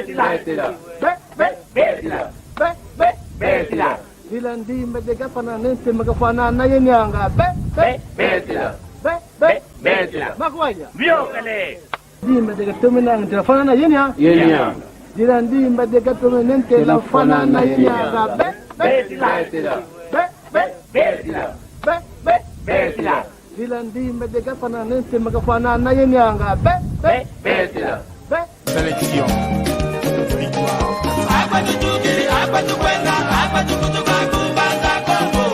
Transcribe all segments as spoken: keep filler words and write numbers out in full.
Betila. Be, be, betila. Be, be, betila. Dila ndimba de gafana nente magafana na yenianga. Be, be, betila. Be, be, betila. Makwaya. Biokale. Ndimba de gatome nente la fana na yenia. Yenia. Dila ndimba de gatome nente la fana na yenianga. Be, be, betila. Be, be, betila. Be, be, betila. Dila ndimba de gafana nente magafana na yenianga. Be, be, betila. Be. Sélection. Victoire. Akwa tutukidi, akwa tukwenda, akwa tukutuka ku Mbanza Kongo.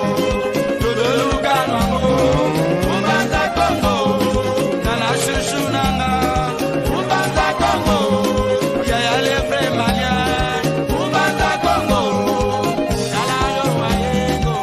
Tutuluka mamo, ku Mbanza Kongo. Nana shushu nanga, ku Mbanza Kongo. Yaya le vrai malien, ku Mbanza Kongo. Nana yo mayengo.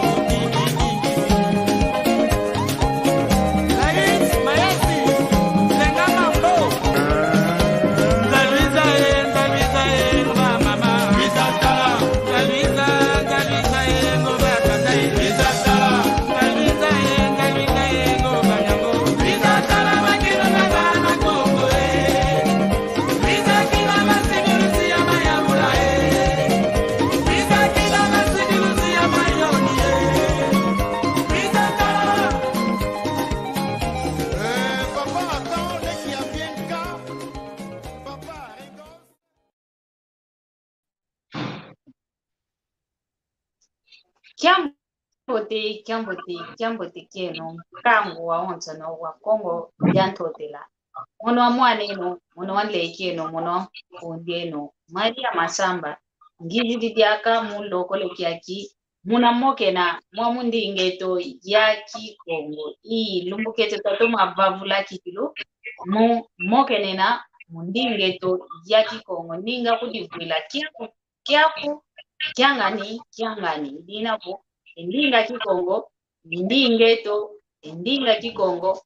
Kiambote, kiambote, kiambote kieno, nkangu wawonsono wa Kongo dia Ntotela. Mono wa mwan'eno, mono wa nlek'eno, mono wa nkundi'eno, Maria Masamba, ngizidi diaka mu lokole kiaki, muna mokena mwa mu nding'eto ya Kikongo. Ii, lumbu kieto twatoma vavula kikilu, mu mokenena mu nding'eto ya Kikongo. Ndinga kudivwila kiaku, kiaku, kiangani, kiangani. Idina vo, e ndinga Kikongo, e nding'eto, e ndinga Kikongo,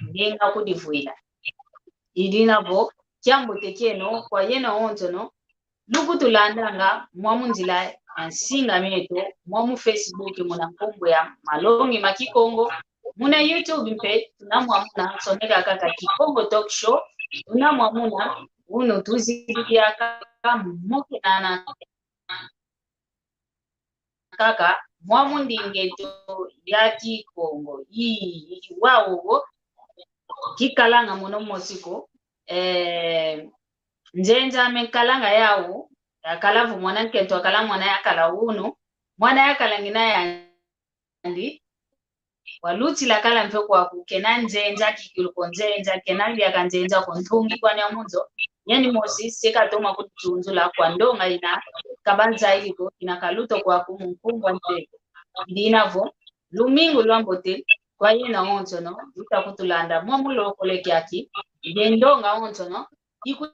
ndinga kudivwila. Idina vo, kiambote kieno kwa yeno wonsono lukutulandanga mwa mu nzila ya nsinga mieto, mwa mu Facebook muna nkumbu ya Malongi ma Kikongo, muna YouTube mpe tuna mwamuna, soneka kaka Kikongo Talk Show, tuna mwamuna, unu tuzidi diaka mokenana kaka mwa mu nding'eto ya Kikongo. Ii, wau wo kikalanga mono mosi ko. Eh, nzenza me nkalanga yau, yakala vo mwana nkento, akala mwana yakala unu, mwana yakala ngina yandi, walutila kala mpe kwaku, kena nzenza kikilu ko, nzenza, kena liaka nzenza ko, ntungi kwani ya mu nzo, yani mosi, se katoma kututunzula kwa ndonga ina kabanza iliko, ina kaluto kwaku mu nkumbu a ntete. Idina vo, lumingu lwambote kwa yena wonsono luta kutulanda mwa mu lokole kiaki, nde ndonga wonsono iku-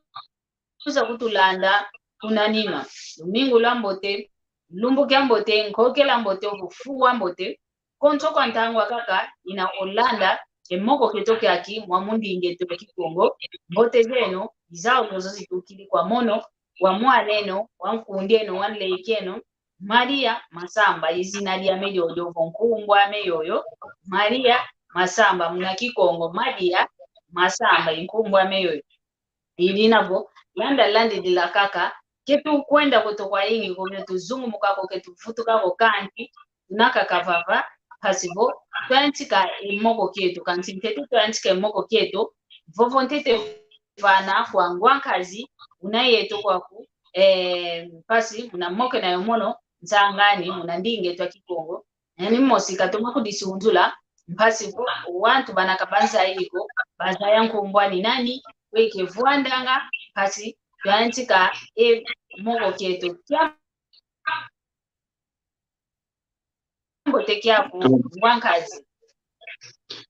kuza kutulanda kuna nima. Lumingu lwambote, lumbu kiambote, nkokela mbote, ovufu wambote, konso kwa ntangwa kaka ina olanda e moko kieto kiaki mwa mu nding'eto ya Kikongo. Mbote zeno, izau zozo zitukidi kwa mono wa mwan'eno, wa nkundi'eno, wa nlek'eno, Maria Masamba, izina diame diodio, vo nkumbu ame yoyo, Maria Masamba, muna Kikongo, Maria Masamba, i nkumbu ame yoyo. Idina vo, landa landidila kaka, ke tukwenda ko tokwa ingi ko, ke tuzungumuka ko, ke tuvutuka ko, kansi tuna kaka vava, mpasi vo twayantika e moko kieto, kansi ntete twayantika e moko kieto, vovo ntete vana kwa ngwankazi una yeto kwaku, eh, mpasi muna mokena yo mono, nsangani, muna nding'eto ya Kikongo, yani mosi katoma kudisunzula, mpasi vo wantu bana kabanza iliko, bazaya nkumbu ani nani, weke vwandanga, mpasi twayantika e moko kieto. Kiambote kiaku, ngwankazi.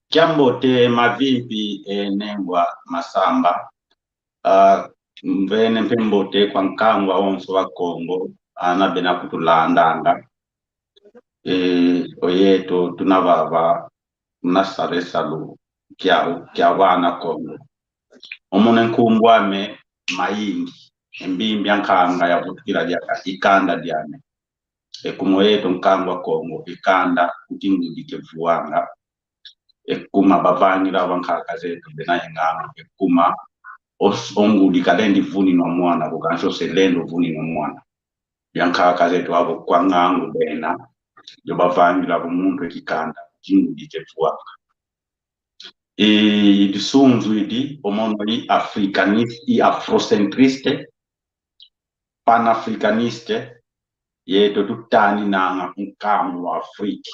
Kiambote mavimpi, e, nengwa Masamba. Ah, mvene mpe mbote kwa nkangu awonso wa Kongo, ana bena kutulandanga. E, oyeto tuna vava, tuna sala e salu kia, kia vana Kongo. Omono e nkumbu ame mayingi, e mbimbi a nkanga yavutukila diaka i kanda diame. E kuma oyeto nkangu a Kongo, e kanda kuti ngudi kevuanga. E kuma bavangila bankaka zeto bena e ngangu, e kuma os-, o ngudi kalendi vuninwa mwana ko, kansi ose lenda vuninwa mwana. Biankaka zeto avo kwa ngangu bena, dio bavangila vo muntu e kikanda, kingudi kieto wanga. E, e disunzu idi, o mono i africaniste, i afrocentriste, panafricaniste, yeto tutaninanga nkangu wa Afrika.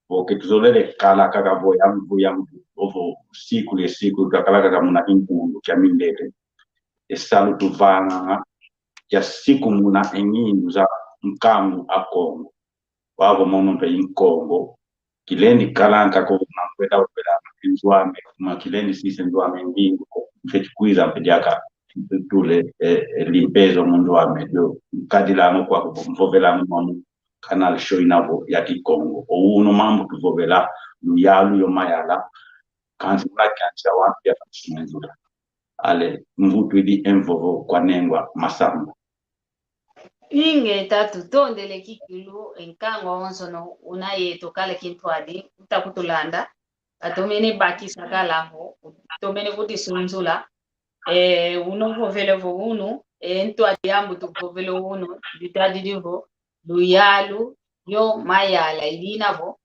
Vo ke tuzolele kala kaka vo yambu, yambu, ovo sikulu ye sikulu, twakala kaka muna kimpundu kia mindele. E salu tuvanganga, kia sikumuna e ngindu za nkangu a Kongo. Wavo mono mpe i Nkongo. Kilendi kala nkaka ko na kwenda opela e nzo ame, kuma kilendi sisa e nzo ame ngindu ko. Mfeti kwiza mpe diaka tule, eh, eh, limpezo mu nzo ame, dio nkadilanga kwa ko, mvovelanga mwamu Canal Show ina vo ya Kikongo. O unu mambu tuvovela, luyalu yo mayala, kansi muna kiansi ya wantu ya katusumenzula. Ale, mvutu idi e mvovo kwa nengwa masamba. Ingeta, tutondele kikilu, e nkangu awonsono una yeto kala kintwadi, uta kutulanda, atomene bakisa kala ho, atomene kutisunzula, eh, uno vovele vo unu, eh, ntwadi diambu tuvovele unu, ditadidi vo, luyalu, yo mayala, idina vo,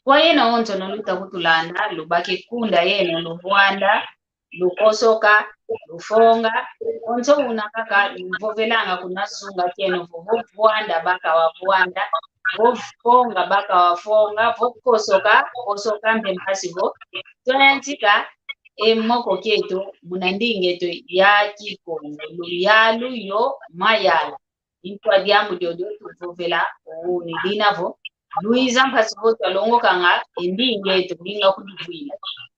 kwa yeno onsono luta kutulanda, lubake kunda yeno, luvwanda, lukosoka, lufonga, onso una kaka luvovelanga kuna zunga kieno vo, vo vwanda baka wavwanda, vo fonga baka wafonga, vo kosoka, kosoka mpe mpasi vo twayantika e moko kieto muna ndinga eto ya Kikongo, luyalu yo mayala. I ntwadi diambu diodio tuvovela, o, ni dina vo, luiza mpasi vo twalongokanga e ndinga eto, ndinga kudivwila.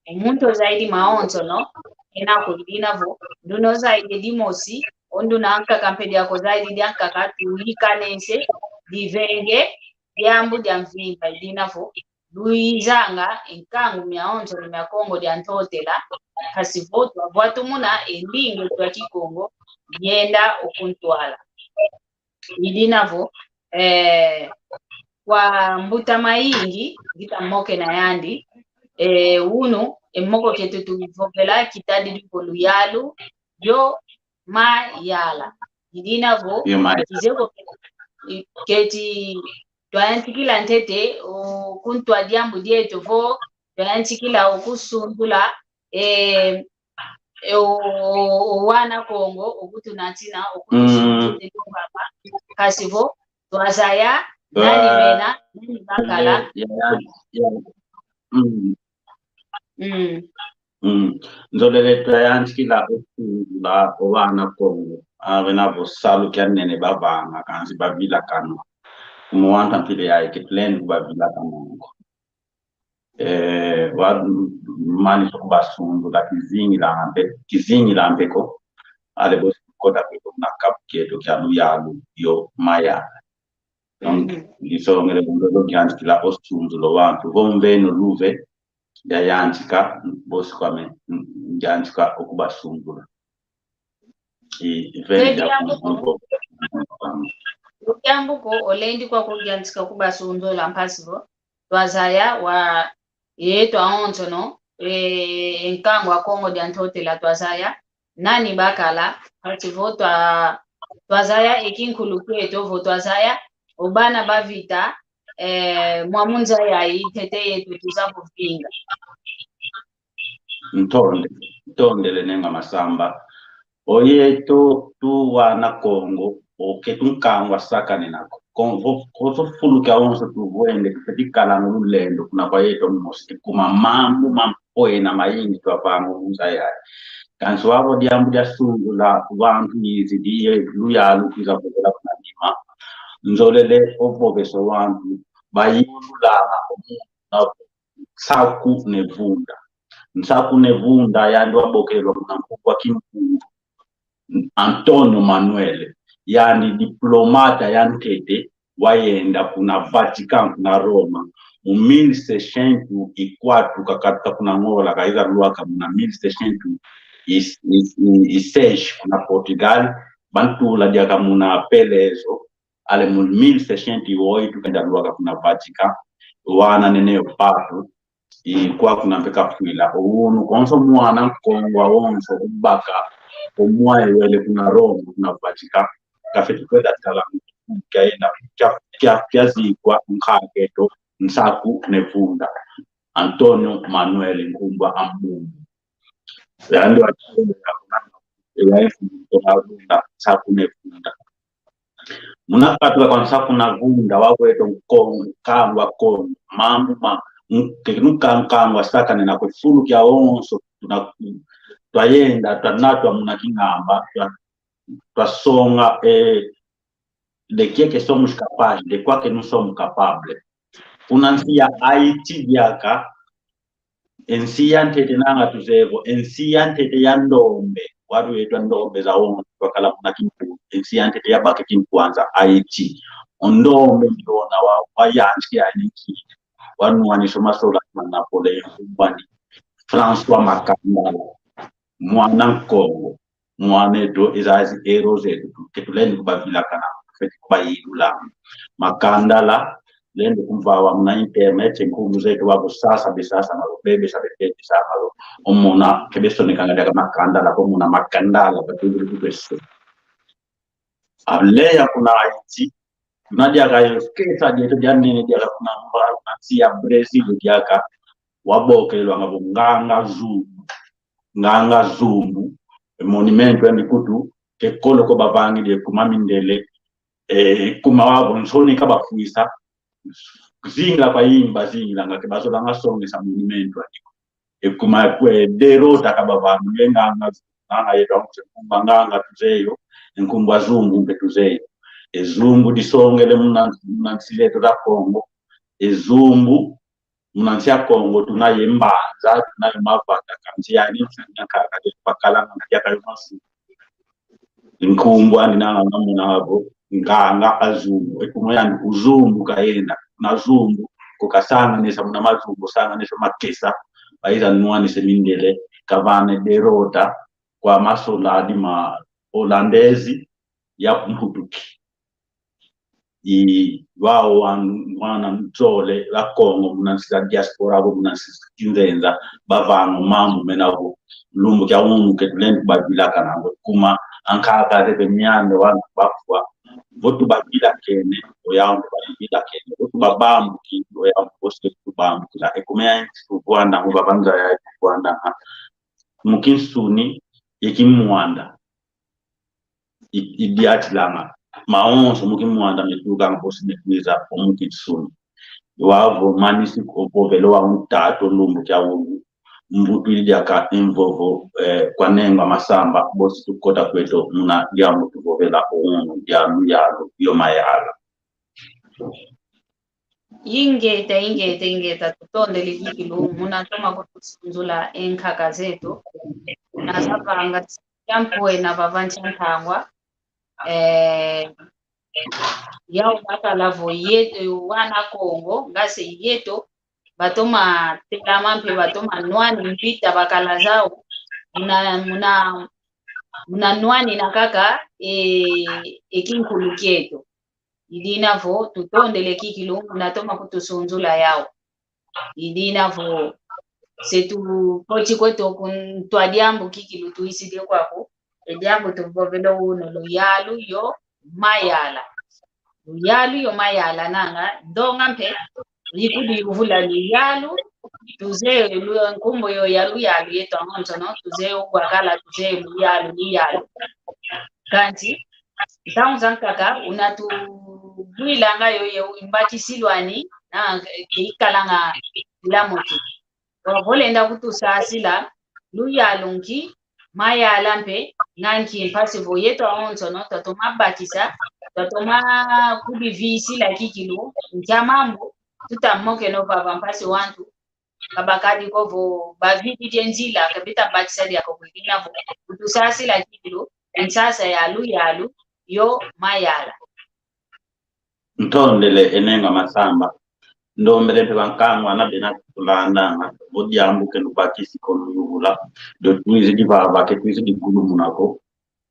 O muntu ozaidi mawonsono, ena ko, i dina vo, nduna ozaidi dimosi, o nduna ankaka mpe diaka ozaidi diankaka, tuikanese, divenge diambu dia mvimba, i dina vo, luizanga e nkangu miawonsono mia Kongo dia Ntotela, mpasi vo twavwatumuna e ndinga eto a Kikongo, yenda o kuntwala. I dina vo, eh, kwa mbuta mayingi, ngita mokena yandi, eh, unu, e moko kieto tuvovela, kitadidi vo luyalu, yo mayala. I dina vo, yo mayala, kizeko ke-, keti twayantikila ntete, o, ku ntwadi diambu dieto vo, twayantikila o kusundula, eh, eh, o, o, o wana Kongo, o kutunatina, o kutusunzula, mm, papa, kasi vo, twazaya, nani bena, nani bakala. Eh, ya, ya, ya. Mm. Mm. Mm. Nzolele twayantikila o kusundula o wana Kongo. Avena vo salu kia nene bavanga, kansi bavila kanwa. Kuma wanta mpila yayi ke tulendi kubavila kanwa ko. Eh, wa, manisa kubasundula kizingila mpe, kizingila mpe ko. Ale bosi kota mpe ko na kapu kieto kia luyalu yo mayala. Donc, mhm, disongele vo ndodo yantikila o sunzula o wantu. Vo mveno luve, yayantika, bosi kwame, mm, yantika o kubasungula. I, i veni ya diambu ko, diambu ko, olendi kwa kuyantika kubasungula mpasi vo twazaya wa yeto awonsono, e, e nkangu a Kongo dia Ntotela twazaya nani bakala, mpasi vo twa, twazaya e kinkulu kieto, vo twazaya o bana bavita, eh, mwa mu nza yayi, ntete yeto tuza kuvinga. Ntonde, ntondele nenga Masamba. O yeto tu wana Kongo, o ketu nkangu asakanena ko. Kon-, vo, konso fulu kia onso tuvwende, tufeti kala mu lulendo, kuna kwa yeto mosi, kuma mambu mampwena mayingi twavanga mu nza yayi. Kansi wavo diambu dia sungula, wantu yizi diye, luyalu kwiza kuvela kuna nima. Nzolele ovovesa wantu, bayululanga omuntu na Nsaku Ne Vunda. Nsaku Ne Vunda yandi wabokelwa kuna nkuku a Kimpungu, Antonio Manuel, yandi diplomata ya ntete, wayenda kuna Vatican, kuna Roma, mu mil seiscentos e quatro, kakatuka kuna Ngola, kaiza lwaka muna mil seiscentos e seis kuna Portugal, bantula diaka muna Pelezo, ale mu mil seiscentos e oito kenda lwaka kuna Vatican, wana nene yo Papa, i kwa kuna mpe kafwila. O unu konso mwana Nkongo wonso ubaka Omwaye wele kuna Roma, kuna Vatican, kafeti kwenda tala kia ena, kia, kia, kiazikwa nkaka eto, Nsaku Ne Vunda. Antonio Manuel Nkumbua Ambumbu. Yandi wa Nsaku Ne Vunda. Muna katuka kwa Nsaku Ne Vunda, wakweto Nkongo, nkangwa Kongo, mambu ma, nke nuka nkangwa sakanena kwe fulu kia onso, tuna, twayenda, twanatwa muna Kingamba, twa, twasonga, eh, de que que somos capazes, de quoi que nous sommes capables. Kuna nsi ya Haïti diaka, e nsi ya ntete nanga tuzeye vo, e nsi ya ntete ya ndombe, watu wetu wa ndombe za wonso, twakala muna Kimpu, e nsi ya ntete yabaka Kimpuanza, Haïti. O ndombe ndiona wa, wayantika yani nki, wanwanisa o masola ma Napoléon, kwani François Makandala, mwana Nkongo, mwana eto, ezazi héros zeto, ke tulendi kubavilakana, feti kubayilula. Makandala, lendi kumvava muna internet, e nkumbu zeto wau sasa, besasa malo, bebesa, bebesa malo. Omona, ke besonekanga diaka Makandala, komona Makandala, batubili kutwese. Aleya kuna Haïti, tuna diaka yo kesa dieto dia nene diaka kuna mba, kuna nsi ya Brésil diaka, wabokelwanga vo Nganga Zumbu. Nganga Zumbu, e monumento yandi kutu, ke kolo ko bavangidi e kuma mindele, e kuma wau nsoni kabafwisa, zingila kwa yimba zingilanga, ke bazolanga songesa monumento yandi. E kuma kwe derrota kabavanga, ye Nganga, Nganga yeto, e nkumbu a Nganga tuzeye yo, e nkumbu a Zumbu mpe tuzeye yo. E Zumbu disongele muna, muna nsi zeto za Kongo. E Zumbu, muna nsi a Kongo, tuna ye mbanza, tuna ye mavata, kansi yani, nsi ya nkaka, te bakala, nsi ya kayo masu. Nkumbu andi nanga ngamona vo, Nganga a Zumbu, e kuma yandi ku Zumbu kayenda, na Zumbu, ko kasanganesa, muna mazumbu, sanganesa makesa, baiza nwanisa mindele, kavana derrota, kwa masoldado ma holandês, ya mputuki. I wau wan-, wana nzole wa Kongo, muna nsi za diaspora, vo muna nsi za kinzenza, bavanga mambu mena vo, lumbu kia unu ke tulendi kubavilakana vo, kuma ankaka zeto mianda wana bafwa, vo tubavilakene, oyau tubavilakene, vo tubabambuki, oyau vo se tubambukila. E kuma yanti tuvwanda, mu babanza ya tuvwanda, ha, mu kinsuni, ye kimwanda. I, i diatilanga. Mawonso mu kimwanda metukanga bosi mekwiza o mu kinsuni. Wau vo manisi ko vovela wau ntatu lumbu kia unu. Mvutu ili diaka e mvovo, eh, kwa Nengwa Masamba, bosi tukota kweto muna diambu tuvovela o unu, dia luyalu, yo mayala. Ingeta, ingeta, ingeta, tutondele kikilu, muna toma kutusunzula e nkaka zeto. Na zavanga, tiampu ena vava ntia ntangwa. Eh, yau bakala vo yeto, wana Kongo, ngase yeto, batoma telama mpe batoma nwani mpita bakala zau, muna, muna, muna nwanina kaka, e, e kinkulu kieto. I dina vo, tutondele kikilu, muna toma kutusunzula yau. I dina vo, se tukoti kweto ku ntwa diambu kikilu tuisidi kwaku, e diambu tuvovela unu luyalu yo mayala. Luyalu yo mayala nanga, ndonga mpe, ikudiyuvula luyalu, tuzeye lu-, nkumbu yo ya luyalu yeto awonsono, tuzeye ukwakala, tuzeye luyalu, luyalu. Kansi, ntangu zankaka, una tubwilanga yo ye mbakisilu ani, na ke ikalanga kilamuki. Vo lenda kutusasila, luyalu nki, mayala mpe nga nki, mpasi vo yeto awonsono, twatoma bakisa, twatoma kubivisila kikilu, nkia mambu, tutamokeno vava mpasi wantu, kabakadi ko vo bavididi e nzila, kabita bakisa diaka ko. I dina vo, kutusasila kikilu, e nsasa ya luyalu, yo mayala. Ntondele e Nengwa Masamba. Ndombele mpe bankangwa na bena tulandanga, vo diambu ke nubakisi ko nuyuvula. Dio twizidi vava ke twizidi kulumuna ko.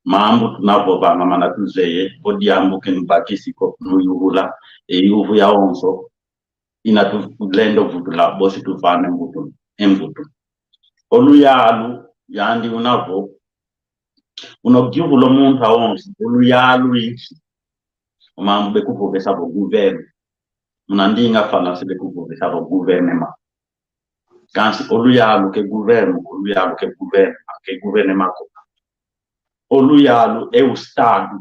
Mambu tunavovanga mana tuzeye, vo diambu ke nubakisi ko nuyuvula. E yuvu yawonso, ina tulendo vutula, bosi tuvana e mvutu, e mvutu. O luyalu, yandi una vo, Una ukiuvula o muntu awonso, o luyalu i nki? O mambu bekuvovesa vo governo. Muna ndinga Falansa bekuvovesa vo gouvernement. Kansi o luyalu ke governo, o luyalu ke gouvernement, ke gouvernement ko. O luyalu é o Estado.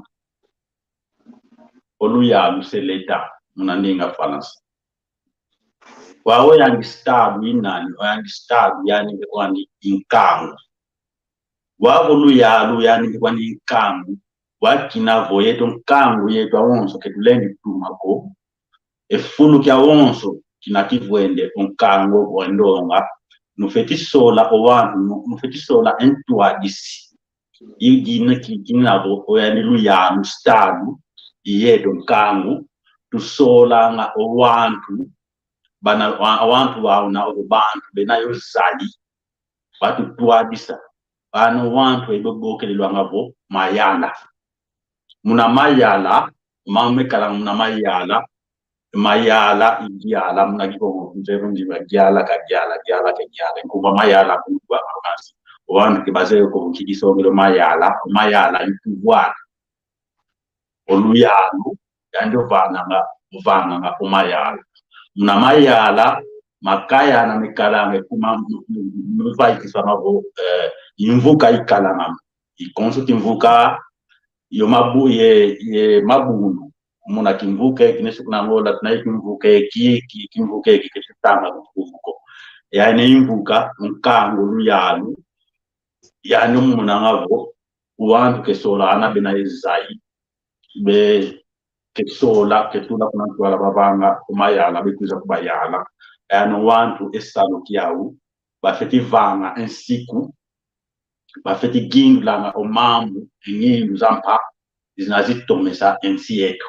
O luyalu c'est l'État, muna ndinga Falansa. Wau o yandi Estado i nani? O yandi Estado yani, o yandi i nkangu. Wau o luyalu yani, o yandi i nkangu. Wakina vo yeto nkangu yeto awonso ke tulendi tuma ko. E fulu kiawonso kina kivwende, o nkangu wendonga. Nufeti sola o wantu, nu-, nufeti sola e ntwadisi. I dina ki-, kina vo o yandi luyalu, Estado, i yeto nkangu, tusolanga o wantu, bana, wa-, o wantu wau na o bantu bena yo zali, batutwadisa. Bana o wantu ebe bokelelwanga vo mayala. Muna mayala, mama mekalanga muna mayala, mayala, i diala, muna Kikongo, nzeru nzima, diala ka diala, diala ka diala. Nkumbu a mayala, nkumbu a makasi. O wantu ke bazeye ko nki kisongele o mayala, o mayala i pouvoir. O luyalu, yandi ovanganga, ovanganga o mayala. Muna mayala, makaya na mikalanga kuma, m-, m-, m-, mvaikisanga vo, eh, i mvuka ikalanga. I konso kimvuka, yo mabu-, ye, ye mabundu. Muna kimvuka eki, nesu kuna Angola, tuna ye kimvuka eki, ki-, kimvuka eki, ke tutanga kuvuko. Yani i mvuka, nkangu, luyalu, yani omonanga vo, o wantu ke sola ana bena ezai, be ke sola, ke tula kuna ntwala bavanga o mayala, bekwiza kubayala. Yani o wantu e salu kiau, bafeti vanga e nsiku, bafeti gindulanga o mambu, e ngindu za mpa, zina zitomesa e nsi yeto.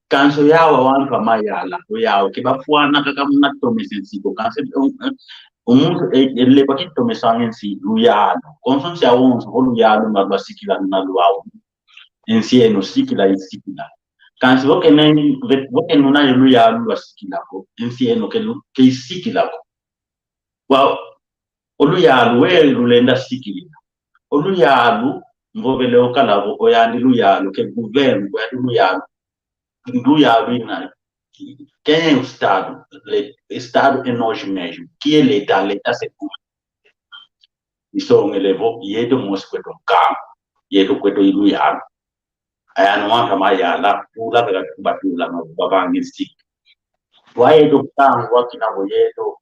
Kansi o yau a wantu a mayala, o yau ke bafwana kaka muna tomesa e nsi ko. Kansi, um, um, o muntu, e, e, leba kitomesanga e nsi, luyalu. Konso nsi awonso, vo luyalu nga lwasikila na lwau, e nsi eno sikila, isikila. Kansi vo ke ne-, vo ke nuna ye luyalu lwasikila ko, e nsi eno ke lu-, ke isikila ko. Wau, o luyalu we lulenda sikilila. O luyalu, mvovele o kala vo, o yandi luyalu, ke governo, o yandi luyalu. Luyalu i nani? Quem é o Estado? Le-, Estado é nós mesmos. Que é l'État? L'État c'est quoi? Isongele vo, yeto mosi kweto nkangu, yeto kweto i luyalu. Aya no wantu a mayala, tula kaka tubatula, no babangi nsi. Wa yeto nkangu, wakina vo yeto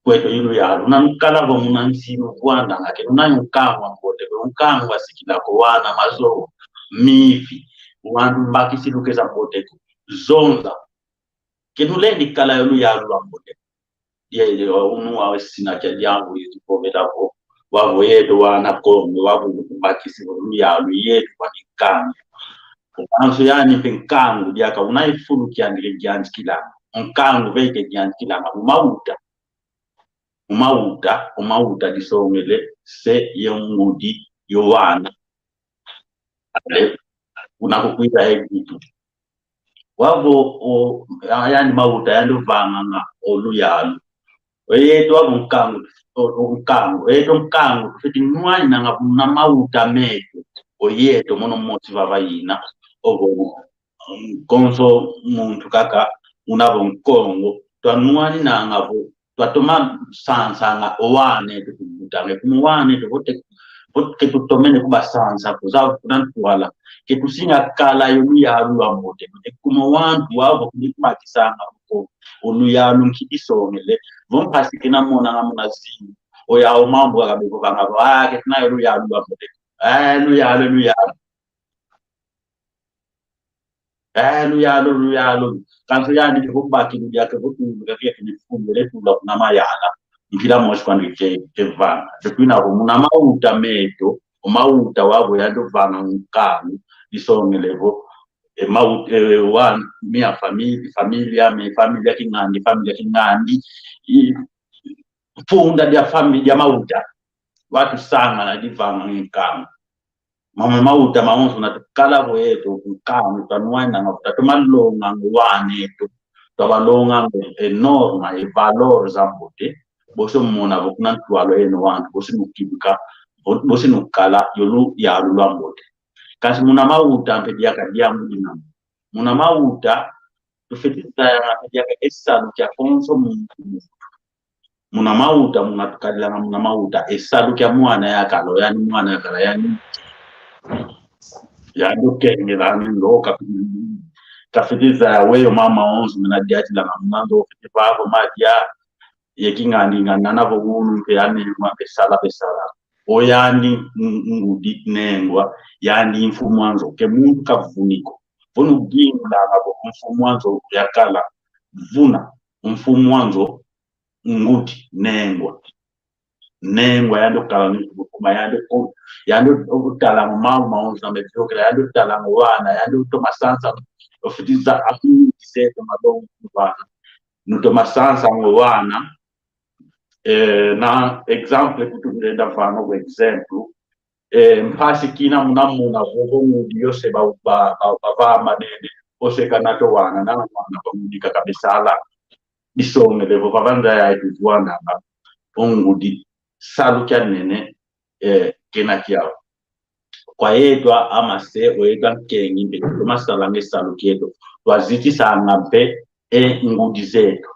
kweto i luyalu. Una nkala vo muna nsi inu vwandanga, ke nuna nkangu wa mbote ko, nkangu wasikila ko, wana mazowa, mivi, wantu mbakisi luke za mbote ko, zonza. Ke nulendi kala yo luyalu lwa mbote ko. Ye, ye, unu wa sina kia diambu yetu povela vo. Wavo yetu wana Kongo, wavo bakisi vo luyalu yetu wa nkangu. Kansi yani mpe nkangu diaka una ye fulu kiandi ke giantikilanga. Nkangu ve ke giantikilanga mu mauta. Mu mauta, mu mauta disongele se ye ngudi, yo wana. Ale, kuna kukwila ye gitu. Wavo, o, ya-, yani mauta yandi ovanganga o luyalu. O yetu wavo nkangu, o, o nkangu. O yetu nkangu, tufeti nwaninanga muna mauta metu. O yetu mono mosi vava ina. Ovo, mm, konso muntu kaka, una vo Nkongo. Twanwaninanga vo twatoma sansanga o wana etu tubutanga, kuma o wana etu vo te, vo ke tutomene kubasansa ko, zau kuna ntwala, ke tusinga kala yo luyalu lwa mbote ko, kuma o wantu wavo kudi kubakisanga ko o luyalu nki disongele, vo mpasi ke namonanga muna zimbu, o yau mambu kaka bevovanga vo, ah, ke tuna yo luyalu lwa mbote ko, ah, luyalu, luyalu. Eh, luyalu, luyalu. Kansi yani ke vo baki luyalu ke vo tulu, ke, ke, ke ni fundu, le tula kuna mayala. Mpila mosi kwandi ke, ke vanga. Depuis na vo muna mauta metu, o mauta wavo yandi ovanga nkangu, disongele vo, e mauta, e, wa, mia família, família, mi família kingandi, família kingandi, i, funda dia família, dia mauta. Watusangana divanga nkangu. Mama mauta mawonso na tukala vo yetu nkangu, twanwaninanga vo tatoma longanga o wana etu, twabalonganga e norma, e valor za mbote, bosi mona vo kuna ntwala eno wantu, bosi mukibuka, Bo-, bosi nukala yo luyalu lwambote. Kansi muna mawuta mpe diaka diambu dina. Muna mawuta, tufeti zaya mpe diaka e salu kia konso muntu. Muna mawuta, muna tukadilanga muna mawuta, e salu kia mwana yakala, yani mwana yakala, yani. Yandi okengela ni ndo, ka-, kafeti zaya weyo mama onso, mina diatilanga muna ndo, feti vavo madia, ye kingandi ngandi nana vo munu mpe yani mwa mpe sala mpe sala. O yandi ng-, ngudi nengwa, yandi mfumu a nzo, ke muntu kavuniko. Vo nugingilanga vo mfumu a nzo yakala, vuna, mfumu a nzo, ngudi, nengwa. Nengwa yandi okala ni kuma yandi o-, yandi otalanga mau maonso na metiokela, yandi otalanga wana, yandi otoma sansa, ofitiza akuni kiseto malongo wana. Nutoma sansa ngo wana, eh, na exemple kutu nilenda vana kwa exemple, eh, mpasi kina muna muna vovo ngudi yose ba, ba, ba, ba, ba manene, ose kana to wana, na wana ba ngudi kaka besala. Bisongele vo vava nza ya tuvwandanga, o ngudi, salu kia nene, eh, kena kiau. Kwa yeto a mase, o yeto a nkengi, mpe tumasalanga e salu kieto. Twazitisanga mpe e ngudi zeto.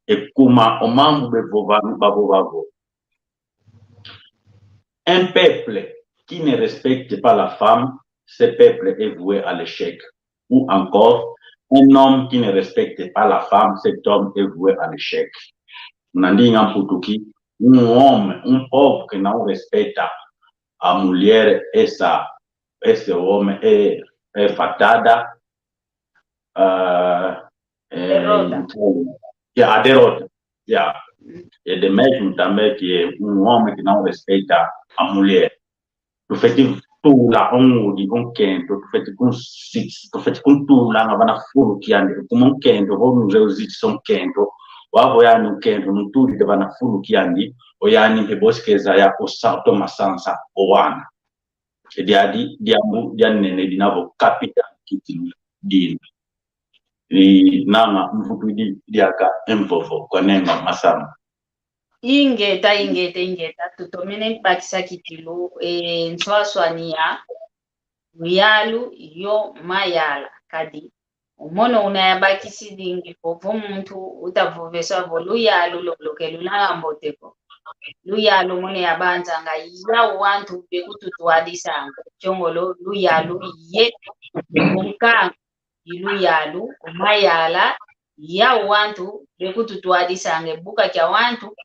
E kuma o mambu bevova, bavova vo. Un peuple qui ne respecte pas la femme, ce peuple est voué à l'échec. Ou encore, un homme qui ne respecte pas la femme, cet homme est voué à l'échec. Muna ndinga mputuki, um homem, um povo que não respeita a mulher, essa, esse homem é, é fatada, ah, é, derrota. Então, é a derrota. Yeah. Mm. É de mesmo também que um homem que não respeita a mulher. Tufeti tula o ngudi o nkento, tufeti kunsi-, tufeti kuntulanga vana fulu kiandi, kuma o nkento, vo nuzeu zitisa o nkento, wavo yani o nkento, nutulidi vana fulu kiandi, o yani mpe bosi keza ya osa-, toma sansa, o wana. E diadi, diambu, dia nene, dina vo kapita, kiti, dina. I nanga mvutudi diaka e mvovo kwa nenga masama. Ingeta, ingeta, ingeta, tutomene bakisa kikilu, e, nswaswani ya luyalu yo mayala, kadi o mono una yabakisidingi vo, vo muntu utavovesa vo luyalu lolo ke luna lwambote ko. Luyalu mono yabanzanga yau wantu bekututwadisanga. Kiongolo luyalu ye nkangu i luyalu, o mayala, yau wantu bekututwadisanga e buka kia wantu,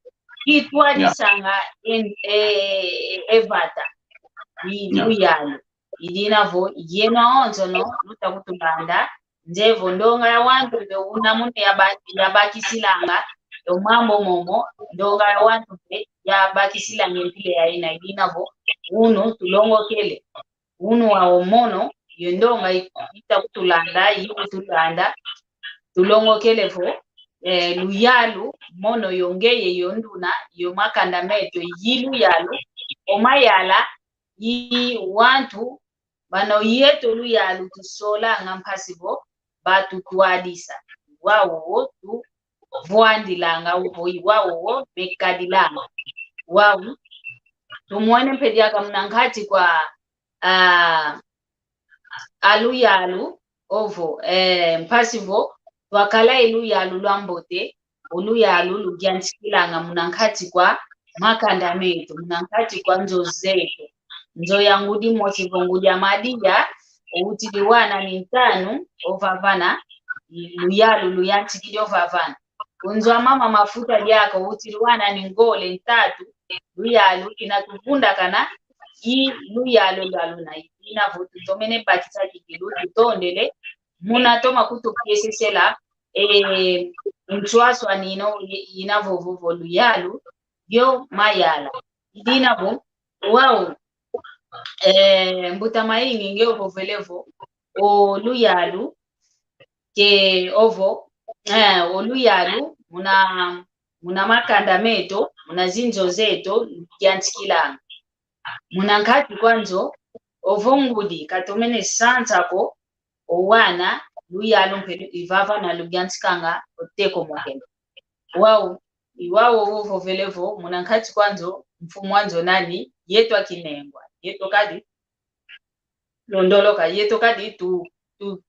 kitwadisanga e, e, e vata. I luyalu. I dina vo, yeno awonsono, luta kutulanda, nzevo ndonga ya wantu mpe una munu yaba-, yabakisilanga, yo mambu momo, ndonga ya wantu mpe yabakisilanga e mpila ya ina, i dina vo, unu tulongokele. Unu wa o mono, yo ndonga i-, ita kutulanda, i kutulanda, tulongokele vo, eh, luyalu, mono yo ngeye, yo nduna, yo makanda meto, i luyalu, o mayala, i wantu, bana yeto luyalu tusolanga mpasi vo, batutwadisa. Wau wo tuvwandilanga, wo, wau wo mekadilanga. Wau, tumwene mpe diaka muna nkati kwa, ah, a luyalu, ovo, eh, mpasi vo, twakala e luyalu lwambote, o luyalu luyantikilanga muna nkati kwa makanda meto, muna nkati kwa nzo zeto. Nzo ya ngudi mosi vo ngudi a madia, o utidi wana ni ntanu, ovavana, luyalu luyantikidi ovavana. Ku nzo a mama mafuta diaka, o utidi wana ni ngole ntatu, luyalu kina tuvundakana, i luyalu lwa luna, i dina vo tutomene bakisa kikilu, tutondele, muna toma kutukiesesela, eh, nswaswani ino, i-, ina vovo vo luyalu, yo mayala. I dina vo, wau, eh, mbuta Maingi nge ovovele vo, o luyalu, ke ovo, eh, o luyalu, muna, muna makanda meto, muna zinzo zeto, luyantikilanga. Muna nkati kwa nzo, ovo ngudi, katomene sansa ko, o wana, luyalu mpe lu-, i vavana luyantikanga, o teko mokele. Wau, i wau ovovele vo, muna nkati kwa nzo, mfumu a nzo nani, yeto akinengwa, yeto kadi londoloka, yeto kadi tu, tu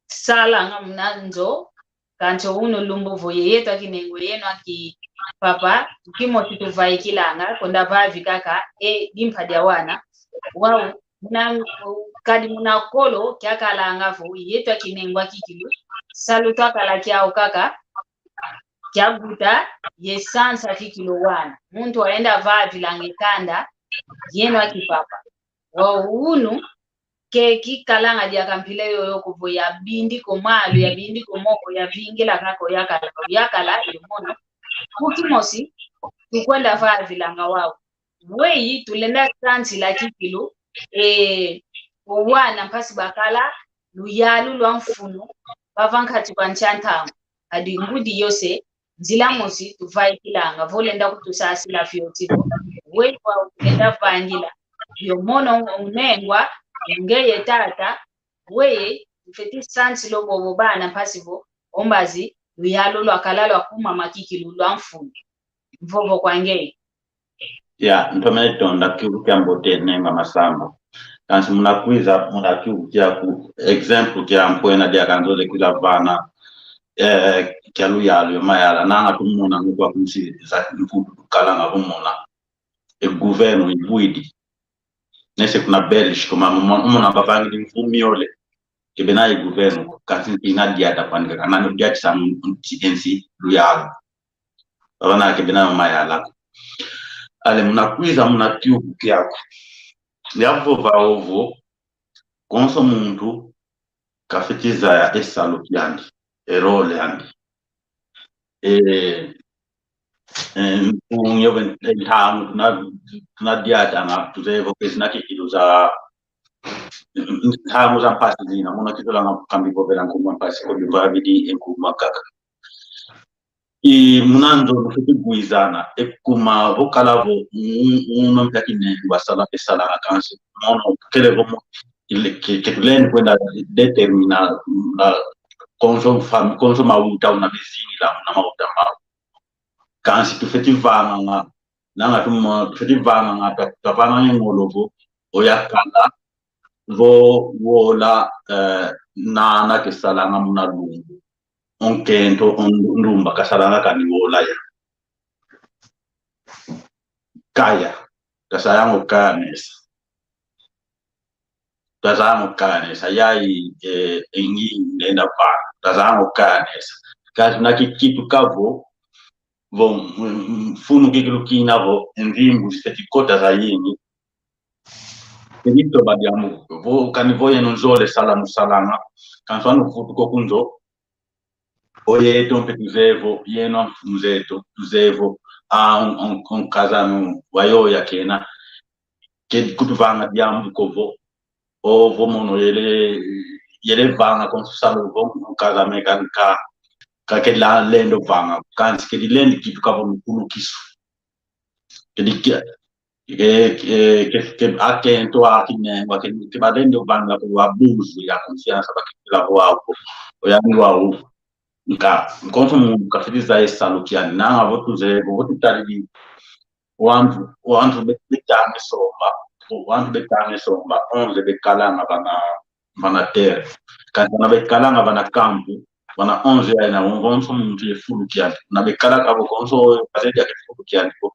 salanga muna nzo, kansi unu lumbu vo ye yeto akinengwa, yeno aki papa, kimosi tuvaikilanga, konda vavi kaka, e, dimpa dia wana, wau, muna, kadi muna kolo, kiakalanga vo, yeto akinengwa kikilu, salu twakala kiau kaka, kia buta, ye sansa kikilu wana. Muntu waenda vavilanga e kanda, yeno aki papa. Wau unu, ke kikalanga diaka mpila yoyo ko vo yabindi ko malu, yabindi ko moko, yavingila kaka oyakala, oyakala, yo mono. Ku kimosi, tukwenda vavilanga wau. Weyi, tulenda sansila kikilu, e, o wana mpasi bakala, luyalu lwa mfunu, bava nkati kwa nsi a ntangu. Kadi ngudi yose, nzila mosi tuvaikilanga, vo lenda kutusasila fioti vo. Weyi wau lenda vangila. Yo mono unengwa, ngeye tata, weyi, tufeti sansila bobo bana mpasi vo, o mbazi, luyalu lwakala lwa kuma makikilu lwa mfunu. Mvovo kwa ngeye. Ya, ntomene tonda kiuvu kiambote nenga masamba. Kansi muna kwiza, muna kiuvu kiaku, exemple kia mpwena diaka nzoze kwiza vana, eh, kia luyalu yo mayala, nanga tumona ngukwa kunsi za mputu tukalanga tumona. E governo ibwidi. Nese kuna Belgique, kuma mona, mona bavangidi mvu miole. Kebena e governo, kansi ina diata kwandi kaka, nani diata sa nti ensi luyalu. Bavana kebena mayala ko. Ale muna kwiza muna kiuvu kiaku. Yavova ovo, konso muntu, kafeti zaya e salu kiandi, e role andi. E, e, nkunyo ben, e, ntangu, na, na diata na, tuzevo, pesi na kikilu za, ntangu za mpasi zina, muna kitulanga kambi vovela nkumbu a mpasi, ko bivavidi, e nkumbu a kaka. I muna nzo nufwete gwizana, e kuma vo kala vo, un, un, un, mpaki ne, wasala, e salanga kansi. Mono, kele vo mo, ile, ke, ke tulendi kwenda determina, na, konso fam-, konso mauta, una bezini la, una mauta mau. Kansi tufwete vanganga, nanga tumo, tufwete vanganga, ta, tavanganga ngolo vo, oyakala, vo, wola, eh, nana kesalanga muna lumbu. Onkento, o ndumba, kasalanga kani wola ya. Kaya, kasayanga okaya mesa. Tazanga okaya mesa, yayi, eh, engi nenda pa, tazanga okaya mesa. Kasi na kikitu kavo, vo, mm, mm, funu kikilu kina vo, nzimbu zifeti kota zayingi. Kedi toba diambu, vo, kani vo yeno nzole sala musalanga, kansi anu vutu ko kunzo, oyeto mpe tuzevo, yeno mfumu zeto, tuzevo, a, on, on, on kazame wayo ya kena. Kedi kutuvanga diambu ko vo, ovo mono yele, yele vanga konso salu vo, on kazame kan ka, ka kela lendo vanga, kansi kedi lendi kitu kavo nukulukisu. Kedi kia, ke, ke, ke, ke, akento akine, wa ke, ke balende vanga ko abuso ya confiança, bakila vo au, oyani wau. Nka, nkonso muntu kafeti zaya e salu kiani, nanga vo tuzevo, vo tutadidi, wantu, wantu be-, betanga e somba, wantu betanga e somba, onze bekalanga vana, vana terra. Kansi vana bekalanga vana campo, vana onze yayi na konso muntu ye fulu kiandi. Na bekala kavo konso, kazedi ake fulu kiandi ko.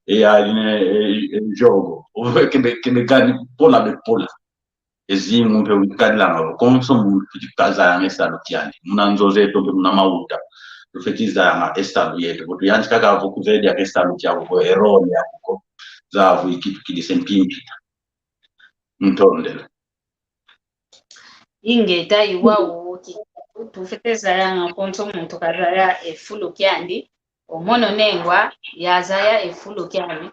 E yayi ne, e, e, jogo. Ove kebe, kebe gani pola be pola. Ezimu mpe wikadilanga vo konso muntu fiti kazayanga e salu kiandi. Muna nzo zeto mpe muna mauta. Tufeti zayanga e salu yeto. Vo tuyantika kavo kuzedi ake salu kiavo ko, error yavo ko. Zavo ikitukidise mpimpita. Ntondele. Ingeta, i wau ki, tufeti zayanga konso muntu kazaya e fulu kiandi, o mono nengwa yazaya e fulu kiandi.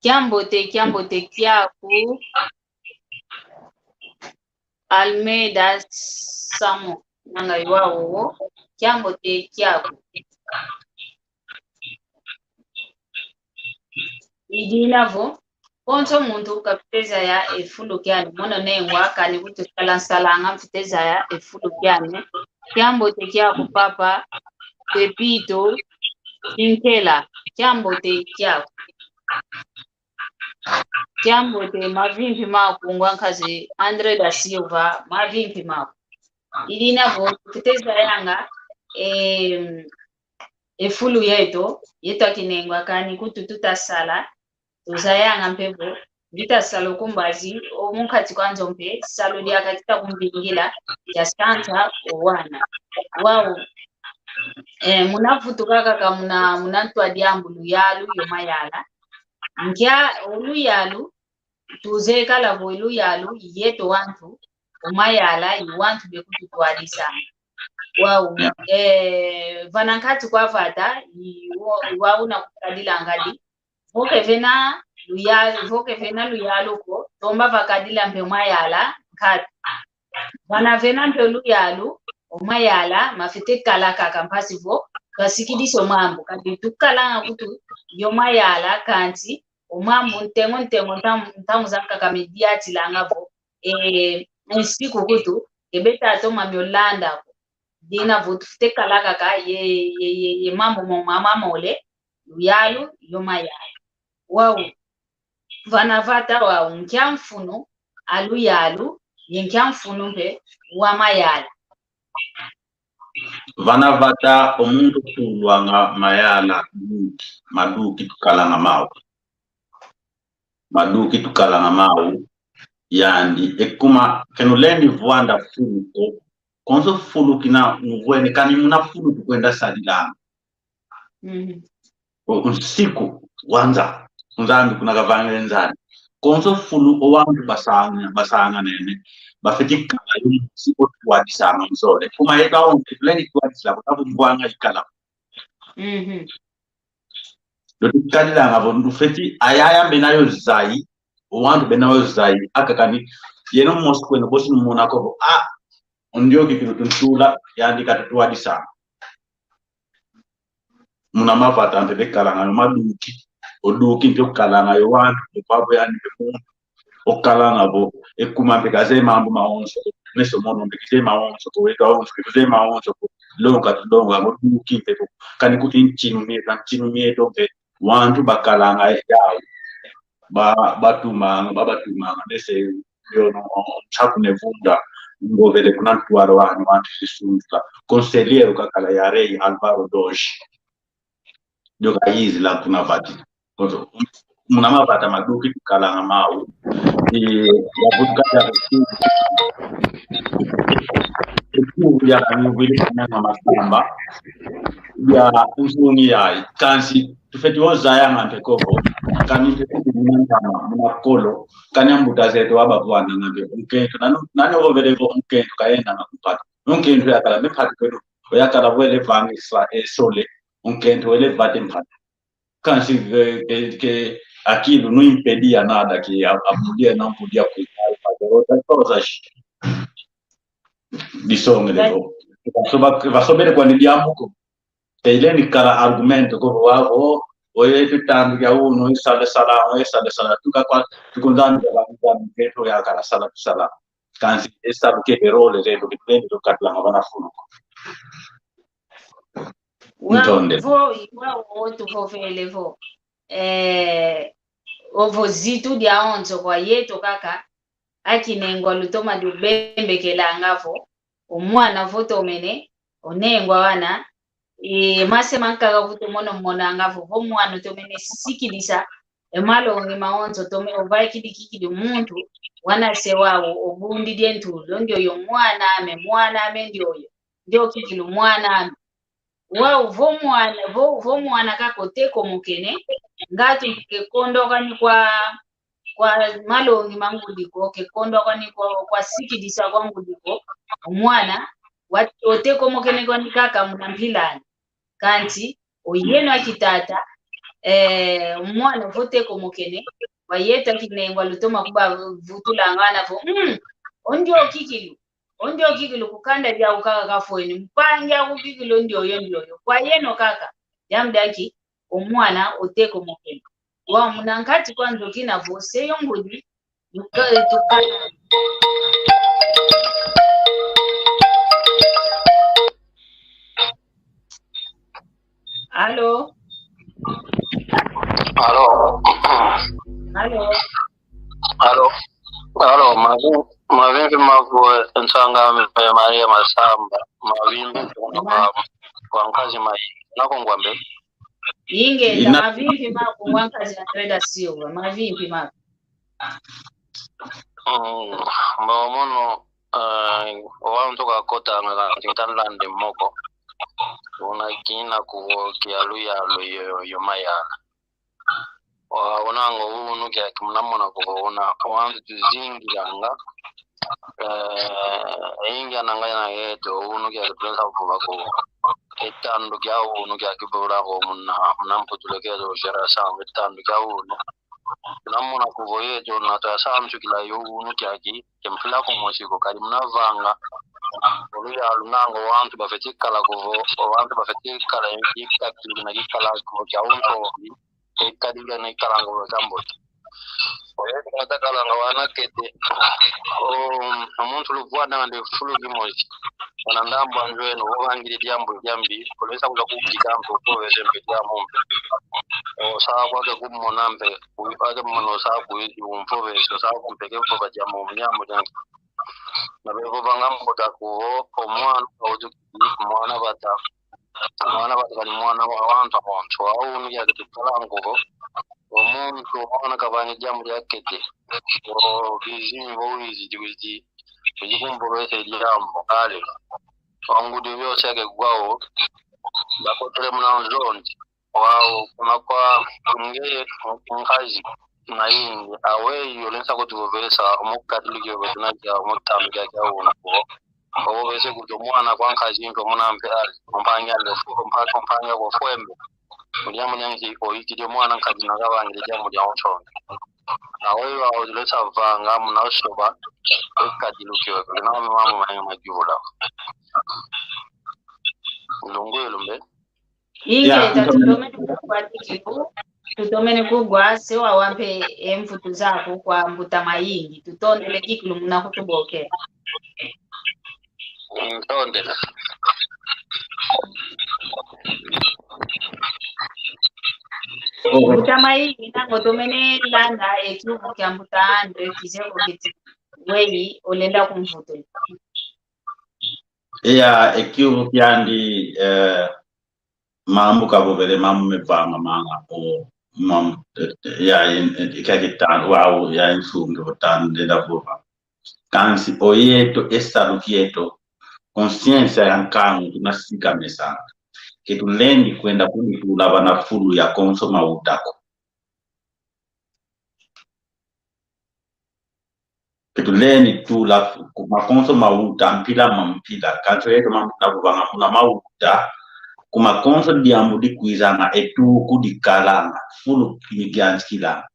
Kiambote, kiambote kiaku, Almeida Samo, nanga i wau, kiambote kiaku. I dina vo, konso muntu kafeti zaya e fulu kiandi, mono nengwa kani kutusala nsalanga mfiti zaya e fulu kiandi. Kiambote kiaku papa, Pepito, Kinkela, kiambote kiaku. Kiambote, mavimpi maku ngwa nkazi André da Silva, mavimpi maku. Idina vo, tufwete zayanga, eh, e fulu yeto, yeto akinengwa kani kutu tuta sala, tuzayanga mpe vo, ngita sala ku mbazi, o munkati kwa nzo mpe, salu diaka kita kumvingila, kia santa, o wana. Wau, eh, muna vutuka kaka muna, muna ntwa diambu luyalu, yo mayala. Nkia, o luyalu, tuzeye kala vo luyalu, yeto wantu, o mayala, i wantu be kututwadisa. Wau, eh, vana nkati kwa vata, i wo-, i wau na kukadila ngadi. Vo ke vena luyalu, vo ke vena luyalu ko, tomba vakadila mpe mayala, nkati. Vana vena mpe luyalu, o mayala, mafwete kala kaka mpasi vo, twasikidisa o mambu, kadi tukalanga kutu, yo mayala, kansi, o mambu ntengo, ntengo, ntamu, ntamu zankaka me diatilanga vo, eh, nsiku kutu, ke beta toma mio landa ko. Dina vo tufwete kala kaka ye, ye, ye, ye mambu mo mama mole, luyalu, yo mayala. Wau, vana vata wau, nkia mfunu a luyalu, ye nkia mfunu mpe wa mayala. Vana vata o muntu tulwanga mayala, maduki, maduki tukalanga mau. Maduki tukalanga mau, yandi, e kuma, ke nulendi vwanda fulu ko, konso fulu kina nuvwene, kani muna fulu tukwenda sadilanga. Mhm. O, nsiku, wanza, Nzambi kuna kavangile nzani. Konso fulu o wantu basanga, basanga nene, bafwete kala yo nsiku twadisanga muzole. Kuma yeta onse, tulendi twadisila, kutabu mbwanga ikala. Mhm. Loti kadilanga vo, ndufweti, ayaya mbena yo zayi, o wantu bena yo zayi, aka kani, yeno mosi kweno, bosi numona ko vo, ah, o ndioyo kikilu tuntula, yandi katutwadisa. Muna mavata mpe bekalanga yo maduki, o duki mpe okalanga yo wantu, mpe kwabo yandi mpe muntu, okalanga vo, e kuma mpe kazeye mambu mawonso, meso mono mpe kazeye mawonso ko, weto awonso mpe kazeye mawonso ko, longa tulonga, ngo duki mpe ko, kani kuti ntinu mieto, ntinu mieto mpe, wantu bakalanga yau, ba, batumanga, ba, batumanga, nese, yono, nsaku ne vunda, ngovele kuna ntwala wano, wantu sisundula, conselheiro kakala ya rei Álvaro Doge. Dio kayizila kuna vati. Kozo, muna mavata maduki tukalanga mau. I, ya butuka ya ya kani wili kana na masamba. Ya uzuni ya, kansi, tufweti ozayanga mpe ko vo. Kani mpe kuti muna ntama, muna kolo. Kani ambuta zeto wabavwandanga mpe. Nkento, nani, nani ovovele vo nkento kayendanga ku mpata. Nkento yakala mpe mpata kweno. Oyakala vwele vangisa, e sole. Nkento wele vate mpata. Kansi que, que, que aquilo não impedia nada, que a, a mulher não podia cuidar, fazer outras coisas. Disonge de vo. Vasoba, vasobele kwani diambu ko. Te ile ni kala argumento ko vo, vo, oye tu tandu ya uno, isale sala, oye sale sala, tuka kwa, tukunzani ya ba, ba, ya kala sala, sala. Kansi, esa lo que pero, le, le, lo que tiene, lo que la, la, la, Wa, vo, wa, o tuvovele vo. Eh, ovo zitu diawonso kwa yeto kaka, akinengwa lutoma diubembekelanga vo, o mwana vo tomene, onengwa wana, e, mase mankaka kutu mono monanga vo, vo mwana tomene sikidisa, e malongi mawonso tome, ovaikidi kikidi muntu, wana se wau, obundi dientu, lo ndioyo mwana ame, mwana ame ndioyo, ndio kikilu mwana ame. Wau vo mwana, vo, vo mwana kaka otekomokene, ngatu ke kondwa kwani kwa, kwa malongi ma ngudi ko, ke kondwa kwani kwa, kwa sikidisa kwa ngudi ko, mwana, wa, otekomokene kwani kaka muna mpilani. Kansi, oyeno akitata, eh, mwana vo otekomokene, kwa yeto akinengwa lutoma kubavutulanga wana vo, mm, o ndioyo kikilu. O ndioyo kikilu ku kanda diaku kaka kafweni, mpangi aku kikilu o ndioyo ndioyo. Kwa yeno kaka, diambu diaki, o mwana otekomokene. Wau muna nkati kwa nzo kina vo se yo ngudi, tuka, tuka. Allô? Allô? Allô? Alo. Alo, mavi-, mavimpi maku, eh, nsanga me Maria Masamba. Mavimpi kuna kwa, kwa nkazi mai. Nako ngwambe. Ingeta, ina- mavimpi maku, wa nkazi André da Silva. Mavimpi maku. Mm, mba mono, eh, wantu kakotanga kanti ntanlandi moko. Una kina kuvo kia luyalu yo, yo mayala. Wa, unango unu kiaki muna mona kuvo una, wantu tuzingilanga. Eh, ingi ananga yana yeto, unu kiaki tulesa kuva kuvo. E tandu kia unu kiaki bula ko muna, muna mputule keto shera sangu, e tandu kia unu. Muna mona kuvo yeto, na twa sansu kila yo unu kiaki, kempila ko mosi ko kali muna vanga. Olu ya lunango wantu bafeti kala kuvo, wantu bafeti kala yikaki na kikala kuvo kia unto. Ekadinga na ikalanga olo tambote. Oye, kata kalanga wana kete. O, omuntu luvwanda ngande fulu kimosi. Wana ndambu anjweno, ovangile diambu diambi. Kolesa kuza kukita mpe, utovese mpe diambu mpe. O, sa kwake kumona mpe, uipake mmono sa kuizi, umpovese, sa kumpeke mpo pa diambu, diambu diambi. Na bevo banga mbuta kuvo, o mwana, o mwana bata. Mwana bata kani mwana wa wantu, wantu. Wa unu ya kitu kalangu. O muntu, mwana kabani diambu dia kete. O bizi, bo wizi, wizi. Wizi kumbolo ese diambu, kale. Wangu divyo seke gwao. Bakotele muna nzondi. Wau, kuna kwa nge nkazi na ingi, aweyi olensa kutuvovesa, omo Katolika yo betu na kia, omo tambi kia kia unu ko. Ovovese kuti omwana kwa nkazi nto muna mpe ali, ompangi ale fu-, ompa-, ompangi ako fwembe. Mudia mudia nki oikidi omwana nkazi na kavangile dia mudia onsondo. Aweyi wau olensa vanga muna osoba, e Katolika yo betu na ome mambu mayingi majuvula. Ndungu ilumbe. Ingeta, tutomene kugwa kikilu, tutomene kugwa, se wawampe e mvutu zaku kwa mbuta Mayingi, tutondele kikilu muna kutubokela. Ntondele. Mbuta Mayingi, nango tomene landa e kiuvu kia mbuta André, kizeye ko kiti weyi olenda kumvutula. Iya, e kiuvu kiandi, eh, mambu kavovele, mambu mevanga manga, o, mambu, eh, ya, eh, kia kitanu, wau, ya nsungi, o tanu, ndenda vova. Kansi, o yeto, e salu kieto, consciência ya nkangu, tunasika mesanga. Ke tulendi kwenda kuditula vana fulu ya konso mauta ko. Ke tulendi tula ku makonso mauta mpila ma mpila, kansi yeto mambu na kuvanga muna mauta, ku makonso diambu dikwizanga, e tuku dikalanga, fulu kini kiantikilanga.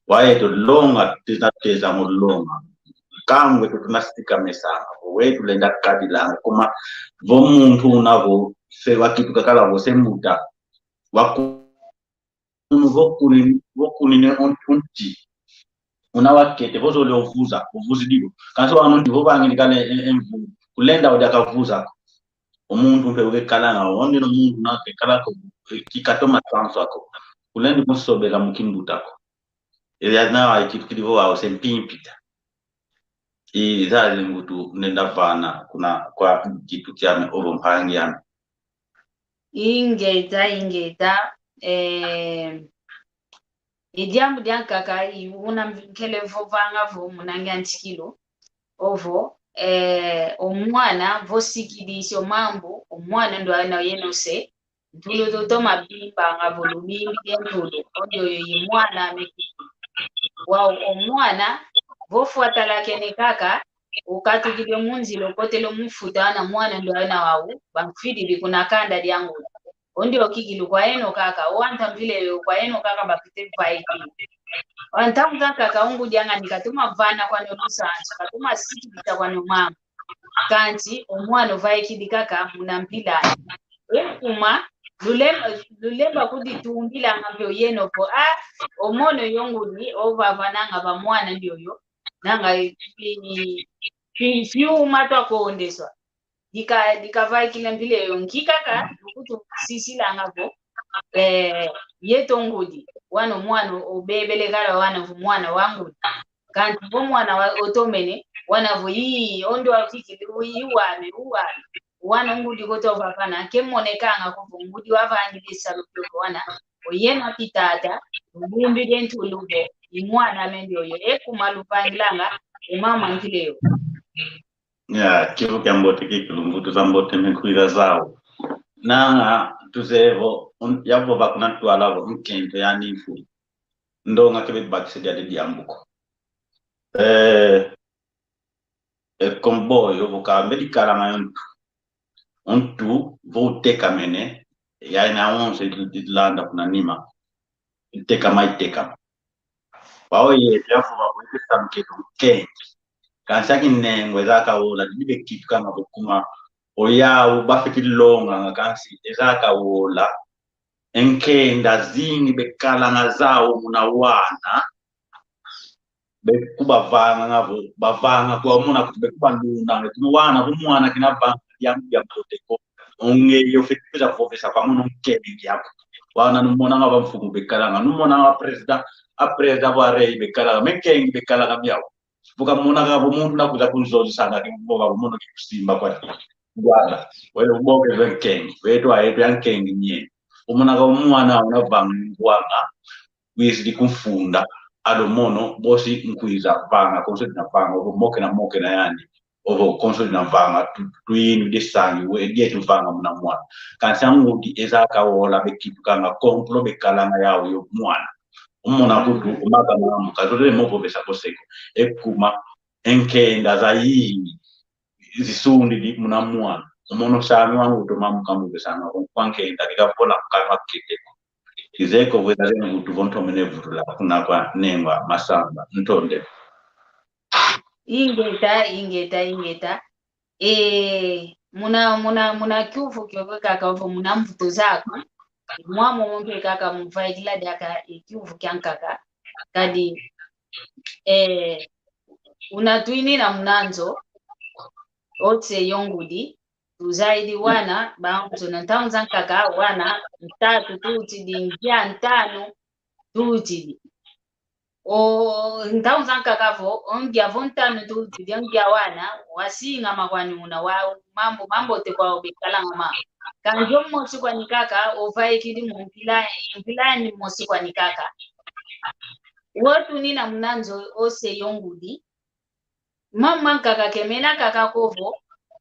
Wa yeto longa, teza teza mo longa. Nkangu eto tunasika mesanga, vo weyi tulenda kadilanga, kuma vo muntu una vo, se wa kitu kakala vo se mbuta. Wa ku- unu vo kunini, vo kunini un-, unti. Una wakete, vo zole ovuza, ovuzidi vo. Kansi wau unti, vo vangidi kala e, e, e mvu. Kulenda odia kavuza ko. O muntu mpe ukekalanga, onde no muntu na kekala ko, e, kikatoma sansu ako. Kulendi kunsobeka mu kimbuta ko. Ele azina wa ikitukidi vo wau se mpimpita. I zali ngutu nenda vana kuna kwa kitu kiame ovo mpangi ame. Ingeta, ingeta, eh, e diambu diankaka, i una nkele vovanga vo muna nge antikilo, ovo, eh, o mwana, vo sikidisi o mambu, o mwana ndo ana yeno se, ntulu tutoma bimbanga vo lubimbi e ntulu, onde oyo i mwana ame kiki. Wau o mwana, vo fwatalakene kaka, okatukidi mu nzila okotele mu futa na mwana ndo ana wau, bamfididi kuna kanda dia ngudi. Onde okikilu kwa eno kaka, o anta mpila yo kwa eno kaka bapite vaiki. Anta muta kaka o ngudi anga ni katoma vana kwani lusansu, katoma sikidisa kwani mama. Kansi, o mwana ovaikidi kaka muna mpila. E kuma, lulemba, lulemba kuditumbila nga mpe oyeno po, ah, o mono yo ngudi, ovavananga va mwana ndioyo. Nanga, fi, fi, fiuma twakondeswa. Dika, dikavaikila mpila yo nki kaka, lukutu sisilanga vo. eh, yeto ngudi, wana mwana obebele kala wana vo mwana wa ngudi. Kanti vo mwana wa otomene, wana vo ii, ondo wa fikili, ii, wame, wame. Wana ngudi kotwa vavana, ke monekanga ko vo ngudi wavangidi salu kio wana, oyeno kitata, lubumbi dentu lubo, i mwana mende oyo, e kuma luvangilanga, e mama nkile yo. Ya, kivu kia mbote kiki lumvutu za mbote mekwila zau. Nanga, tuzevo, un-, yavova kuna ntwala vo, nkento ya nifu. Ndonga kebe bakise dia de diambu ko. Eh, e kombo yo vo kambe dikalanga yo ntu. Ntu, vo utekamene, ya ina onse di, di landa kuna nima. Itekama, itekama. Wau ye, yavova vo ite samke tu kengi. Kansi aki nengo ezaka wola, di bekitukanga vo kuma. Oyau, bafiti longa, nga kansi, ezaka wola. Nkenda zingi bekalanga zau muna wana. Bekubavanga nga vo, bavanga kwa muna kuti bekubalunda, nga kuma wana, vo mwana kina vanga, diambu dia mbote ko. Onge yo fiti peza vovesa kwa mono nkenge diaku. Wana numonanga va mfumu bekalanga, numonanga va president, a president va rei bekalanga, me nkenge bekalanga miau. Vo kamonanga vo muntu nakuza kunzonzisanga ke vo va mono ke kusimba kwa. Ngwanda, wele uboke ve nkenge, vetu ayetu ya nkenge nye. Umonanga vo mwana una vanga ngwanga, wizidi kumfunda, alo mono, bosi nkwiza vanga, konso dina vanga, ovo moke na moke na yandi, ovo konso dina vanga, tu, tu inu de sangi, we, die tu vanga muna mwana. Kansi ngudi ezaka wola bekitukanga, komplo bekalanga yau yo mwana. Umona kutu, umaka mamu, kazole mo vovesa koseko. E kuma, nkenda za ii, zisundidi muna mwana. Umono sami wangu to mamu kamu besanga, kwa nkenda, kika vola mkama kete. Kizeko vweza zenu kutu vo ntomene vutula, kuna kwa nengwa masamba, ntonde. Ingeta, ingeta, ingeta. E, muna, muna, muna kiuvu kiokio kaka ovo muna mvutu zaku. Mwamo mpe kaka muvaikila diaka e kiuvu kiankaka. Kadi, e, una twinina muna nzo, otse yo ngudi, tuzaidi wana, banzo na ntangu zankaka, wana, ntatu tutidi, ngia ntanu tutidi. O, ntangu zankaka vo, o ngia vo ntanu tutidi, o ngia wana, wasingama kwani una wa mambu, mambote kwau bekalanga ma. Kanjo mosi kwani kaka, ovaikidi mu mpila, mpila ni mosi kwani kaka. Wo tunina muna nzo ose yo ngudi. Mama nkaka kemena kaka kovo,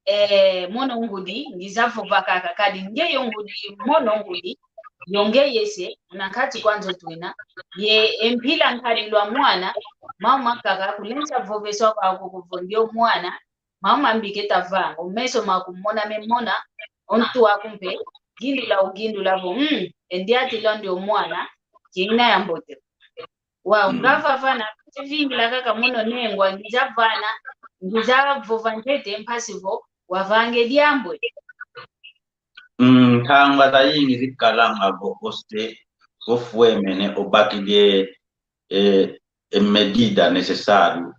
eh, mono ngudi, ngiza vova kaka, kadi nge yo ngudi, mono ngudi, yo nge yese, una nkati kwa nzo twina, ye e mpila nkadi lwa mwana, mama nkaka kulensa voveswa kwako kovo nge o mwana, mama mbike tavanga, o meso maku mona memona, o ntu aku mpe, gindula ugindula vo, mm, e ndiatila ndi o mwana, kina ya mbote. Wau, mm, ngavavana, kuvingila kaka mono nengwa, ngiza vana, ngiza vova ntete mpasi vo, wavanga e diambu e. Mm, ntangwa zayingi zikalanga vo ose, vo fwemene, obakidi e, e medida necessário,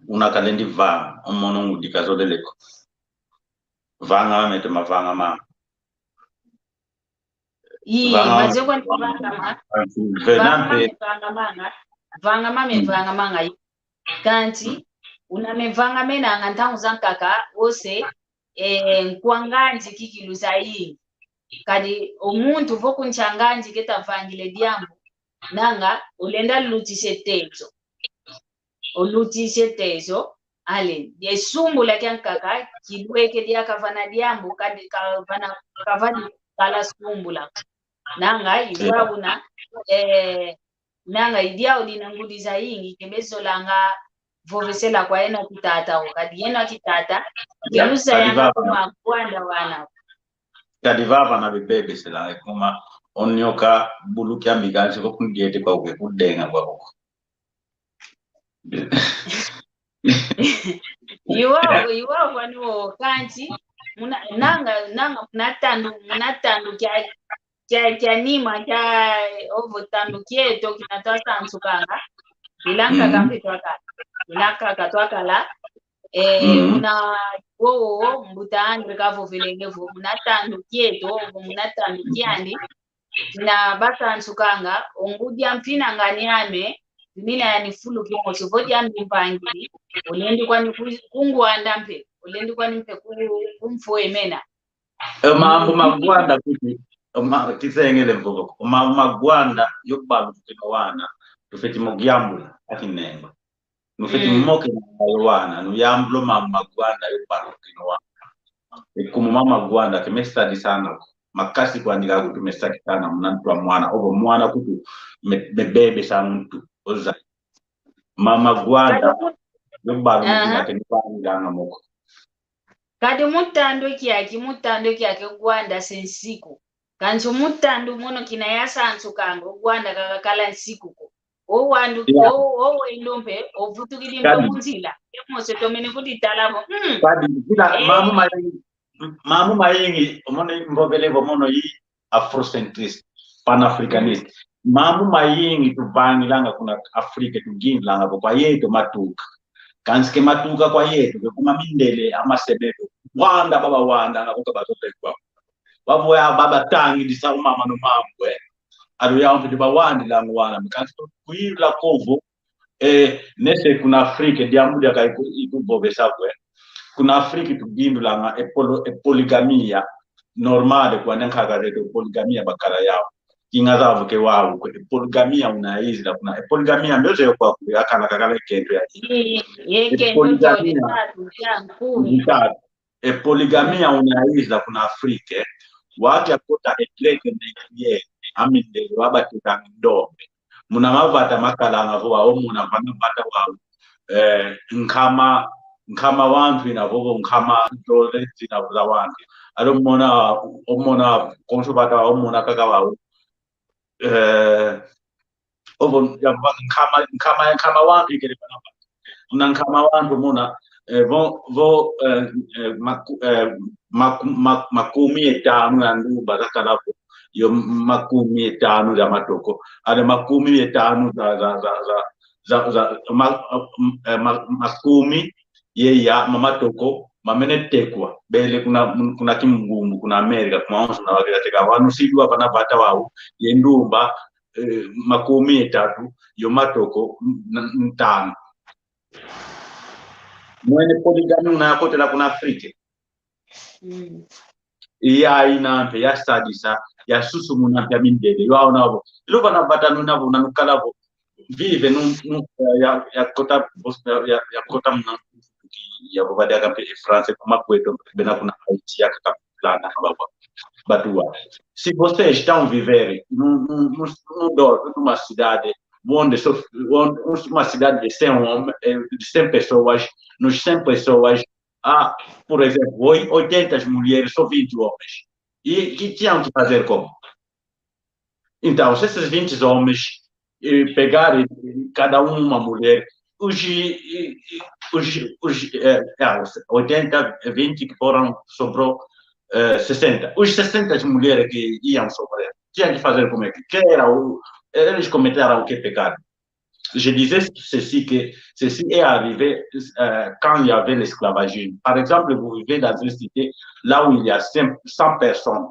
una kalendi vanga, o mono ngudi kazolele ko. Vanga mete mavanga ma. Ii, vanga, maze kwani vanga ma. Vanga mame vanga manga. Vanga mame, mm, vanga manga. Kanti, mm, una me vanga menanga ntangu zankaka, ose, eh, nkwa nganzi kikilu zayingi. Kadi, o muntu vo kuntia nganzi keta vangile diambu, nanga, olenda lutise tezo. Olutise tezo, ale, die sumbula kiankaka, kilweke dia kavana diambu, kadi kavana, kavani kala sumbula. Nanga, iwa una, eh, nanga, i diau dina ngudi zayingi, kebe zolanga, vovesela kwa yeno kitata, o, kadi yeno kitata, ya, kiluza kadi yanga vava, kuma kwanda wana. Kadi vava na bebebesela, e kuma, o nyoka, bulu kiambi kansi, ko kundiete kwa kwe, kudenga kwa kuko. Iwau, iwau kwani wo kanti, muna, nanga, nanga, muna tandu, muna tandu kia, kia, kia nima, kia, ovo tandu kieto, kina twasansukanga. Bila nkaka, mm, mpe twakala. Bila nkaka twakala. Eh, mm, muna, wo, wo, wo, mbuta Andre kavovelenge vo, muna tandu kieto, ovo muna tandu kiandi. Tina basansukanga, o ngudi a mpina ngani ame, tumina yani fulu kimosi, vo diambi mpangidi, olendi kwani ku-, ku Ngwanda mpe, olendi kwani mpe ku-, ku Mfwemena. E mambu ma Ngwanda kuti, e ma-, tisengele mvovo. E mambu ma Ngwanda, yo kubalu kukina wana, tufeti mo giambula, akinengo. Nufeti Mm. moke na yo wana, nuyambula o mambu ma Ngwanda, yo kubalu kukina wana. E kumu mama Ngwanda, ke mesadisana ko. Makasi kwandi ka kutu mesadisana, muna ntu a mwana. Ovo mwana kutu me-, mebebe sa muntu, oza. Mama Ngwanda, Kadi mu-, yo kubalu Aha. kukina ke ni kwani ganga moko. Kadi mu tandu kiaki, mu tandu kiaki Ngwanda se nsiku. Kansi mu tandu mono kina yasansukanga, o Ngwanda kakakala nsiku ko. O wandu, Yeah. o, o wendo mpe, ovutukidi mpe Kadi. mu nzila. Emosi tomene kuditala vo. Mm. Kadi, kina, Eh. mambu mayingi, mambu mayingi, omone mvovele vo mono i Afrocentriste, panafricaniste. Mambu mayingi tuvangilanga kuna Afrika, tugindilanga vo kwa yeto matuka. Kansi ke matuka kwa yeto, ke kuma mindele, amasebeko. Wanda baba wanda, nga kuka bazote kwa. Babo ya baba tangi disa mama no mambu, eh. Ado ya mpidi bawandilanga wana, kansi kuila kovo, eh, nese kuna Afrika, diambu diaka iku, ikuvovesa kwe. Kuna Afrika tugindulanga e polo-, e poligamia normal kwa nenkaka zeto poligamia bakala yao. Kinga zavo ke wau kwe, e poligamia una izila kuna. E poligamia mbioze yo kwa kwe, akala kakala kento ya. Ye, ye E kento poligamia. Tatu, ya nkumi. Tatu. E poligamia una izila kuna Afrika, waki akota e greke ne ye, amindele wabatita ndombe. Muna mavata makalanga vo wau, muna vana vata wau. Eh, nkama, nkama wantu ina vovo, nkama dole zina za wantu. Alo mona, omona, konso vata wau, mona kaka wau. Eh, ovo, ya va-, nkama, nkama, nkama wantu ikele vana vata. Muna nkama wantu muna, eh, vo, vo, eh, eh, maku-, eh, maku-, ma-, makumi etanu ya ndumba zakala vo. Yo makumi etanu za matoko. Ale makumi etanu za, za, za, za, za, za, ma-, eh, ma-, makumi ye ya ma matoko, mamene tekwa, bele kuna, kuna Kimungumbu, kuna Amerika, kuma onso na wakila teka. Wanu sidwa vana vata wau, ye ndumba, eh, makumi etatu, yo matoko, n-, n-, ntanu. Mwene poligami una yakotela kuna Afrika. Mm. Iya ina mpe, yasadisa, yasusumuna mpe amindele. Yo aona vo. Ilo vana vata nuna vo, nanukala vo. Vive, nu, nu, eh, ya, yakota, ya, ya, yakota muna, ya vo vadiaka mpe e français kuma kweto, bena kuna Haïti, yakaka plana, baba. Batua. Se vocês estão a viver num, num, num, num dor, numa cidade, onde só, onde, uma cidade de cem homens, eh, de cem pessoas, nos cem pessoas, há, por exemplo, oi-, oitenta mulheres, só vinte homens. E que tinham que fazer como? Então, se esses vinte homens, eh, pegarem cada um uma mulher, os, eh, os, os, eh, ah, oitenta, vinte que foram, sobrou, eh, sessenta. Os sessenta mulheres que iam sobrar, tinham que fazer como é que, que era o, eles cometeram o que pecado? Je disais ceci, que ceci est arrivé, euh, quand il y avait l'esclavagisme. Par exemple, vous vivez dans une cité là où il y a cent, cent personnes.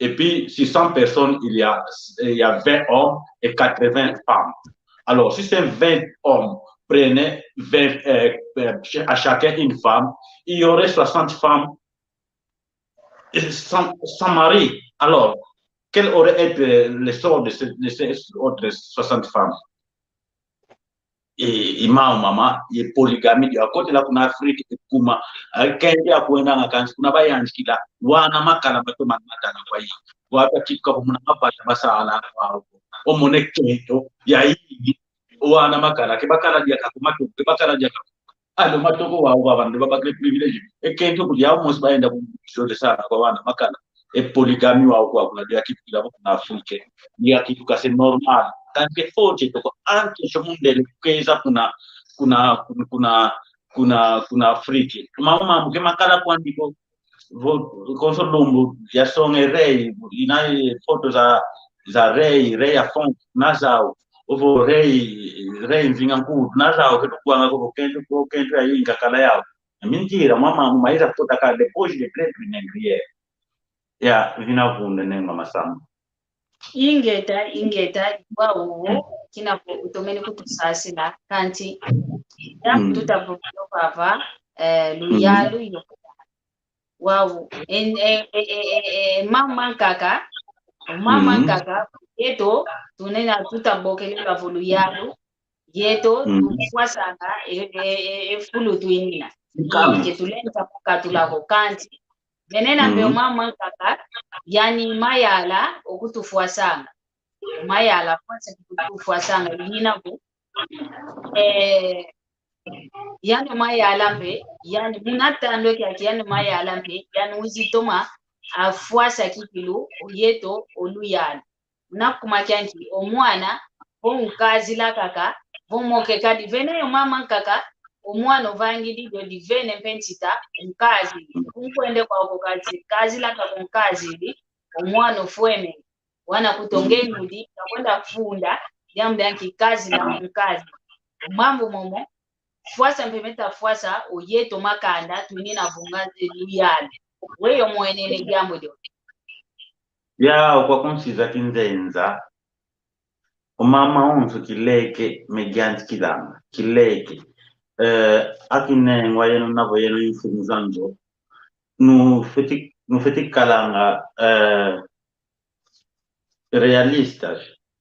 Et puis, sur cent personnes, il y a, il y a vingt hommes et quatre-vingts femmes. Alors, si ces vingt hommes prenaient vingt, euh, euh, à chacun une femme, il y aurait soixante femmes et sans, sans mari. Alors, quel aurait été le sort de ce, de ces autres soixante femmes? E, e mama, mama, ye poligamie, ya kotela kuna Afrika, e kuma, a, kende ya kwenda nga kansi, kuna bayanjikila, wana makala batoma matanga kwa yi. Watu atifuka kumuna mapata basala kwa, omone kento, ya yi, wana makala, ke bakala diaka ku matoko, ke bakala diaka. Alo matoko wau, wau, bantu babakile privilege. E kento kuli yau mosi bayenda ku sole sana kwa wana makala. E poligamie wau kwa kuna dia kitukila kuna Afrika. Dia kituka c'est normal. Kansi foti toko anke sho mundele keza kuna, kuna, kuna, kuna, kuna, kuna Afrika. Mama, mama, ke makala kwandi ko. Vo, konso lumbu, yasonge rei, ina foto za, za rei, rei Afonso, na zau. Ovo rei, rei Mvinga Nkulu, na zau, ke tukwanga ko, kento, ko kento ya inka kala yau. Mentira, mama, mama, iza kota ka depois de preto e negrier. Ya, vina vunde ne mama Sama. Ingeta, ingeta, wau, kina ko utomene kutusasila, kanti, ya Mm. kututa vova, eh, luyalu, yo. Wau, en, eh, eh, eh, eh, eh, mama nkaka, mama Mm. nkaka, yeto, tunena tuta bokelela vo luyalu, yeto, Mm. tufwasanga, e, e, e, e fulu twinina. Nkama. Ike tulenta kukatula ko kanti. Venena mpe Mm. mama nkaka, yani mayala, okutufwasanga. Mayala, fwasa kutufwasanga, yina ko. Eh, yani mayala mpe, yani muna tando kiaki, yani mayala mpe, yani uzi toma, afwasa kikilu, o yeto, o luyalu. Nakuma kianki, o mwana, vo nkazila kaka, vo moke kadi, vene yo mama nkaka, o mwana ovangidi dio divene mpe nsita, nkazili. Kunkwende kwa ko kazi, kazila kaka nkazili, o mwana ofweme. Wana kutonge ngudi, kakwenda funda, diambu dianki kazila, nkazili. Mambu momo, fwasa mpe meta fwasa, o yeto makanda, tunina vunga, eh, luyalu. Weyo mwenene diambu dio. Ya, okwa kunsiza kinzenza. O mama onso kileke, megiantikilanga, kileke. Eh, akinengwa yeno navo yeno imfumu za nzo. Nufeti, nufeti kalanga, eh, realistas,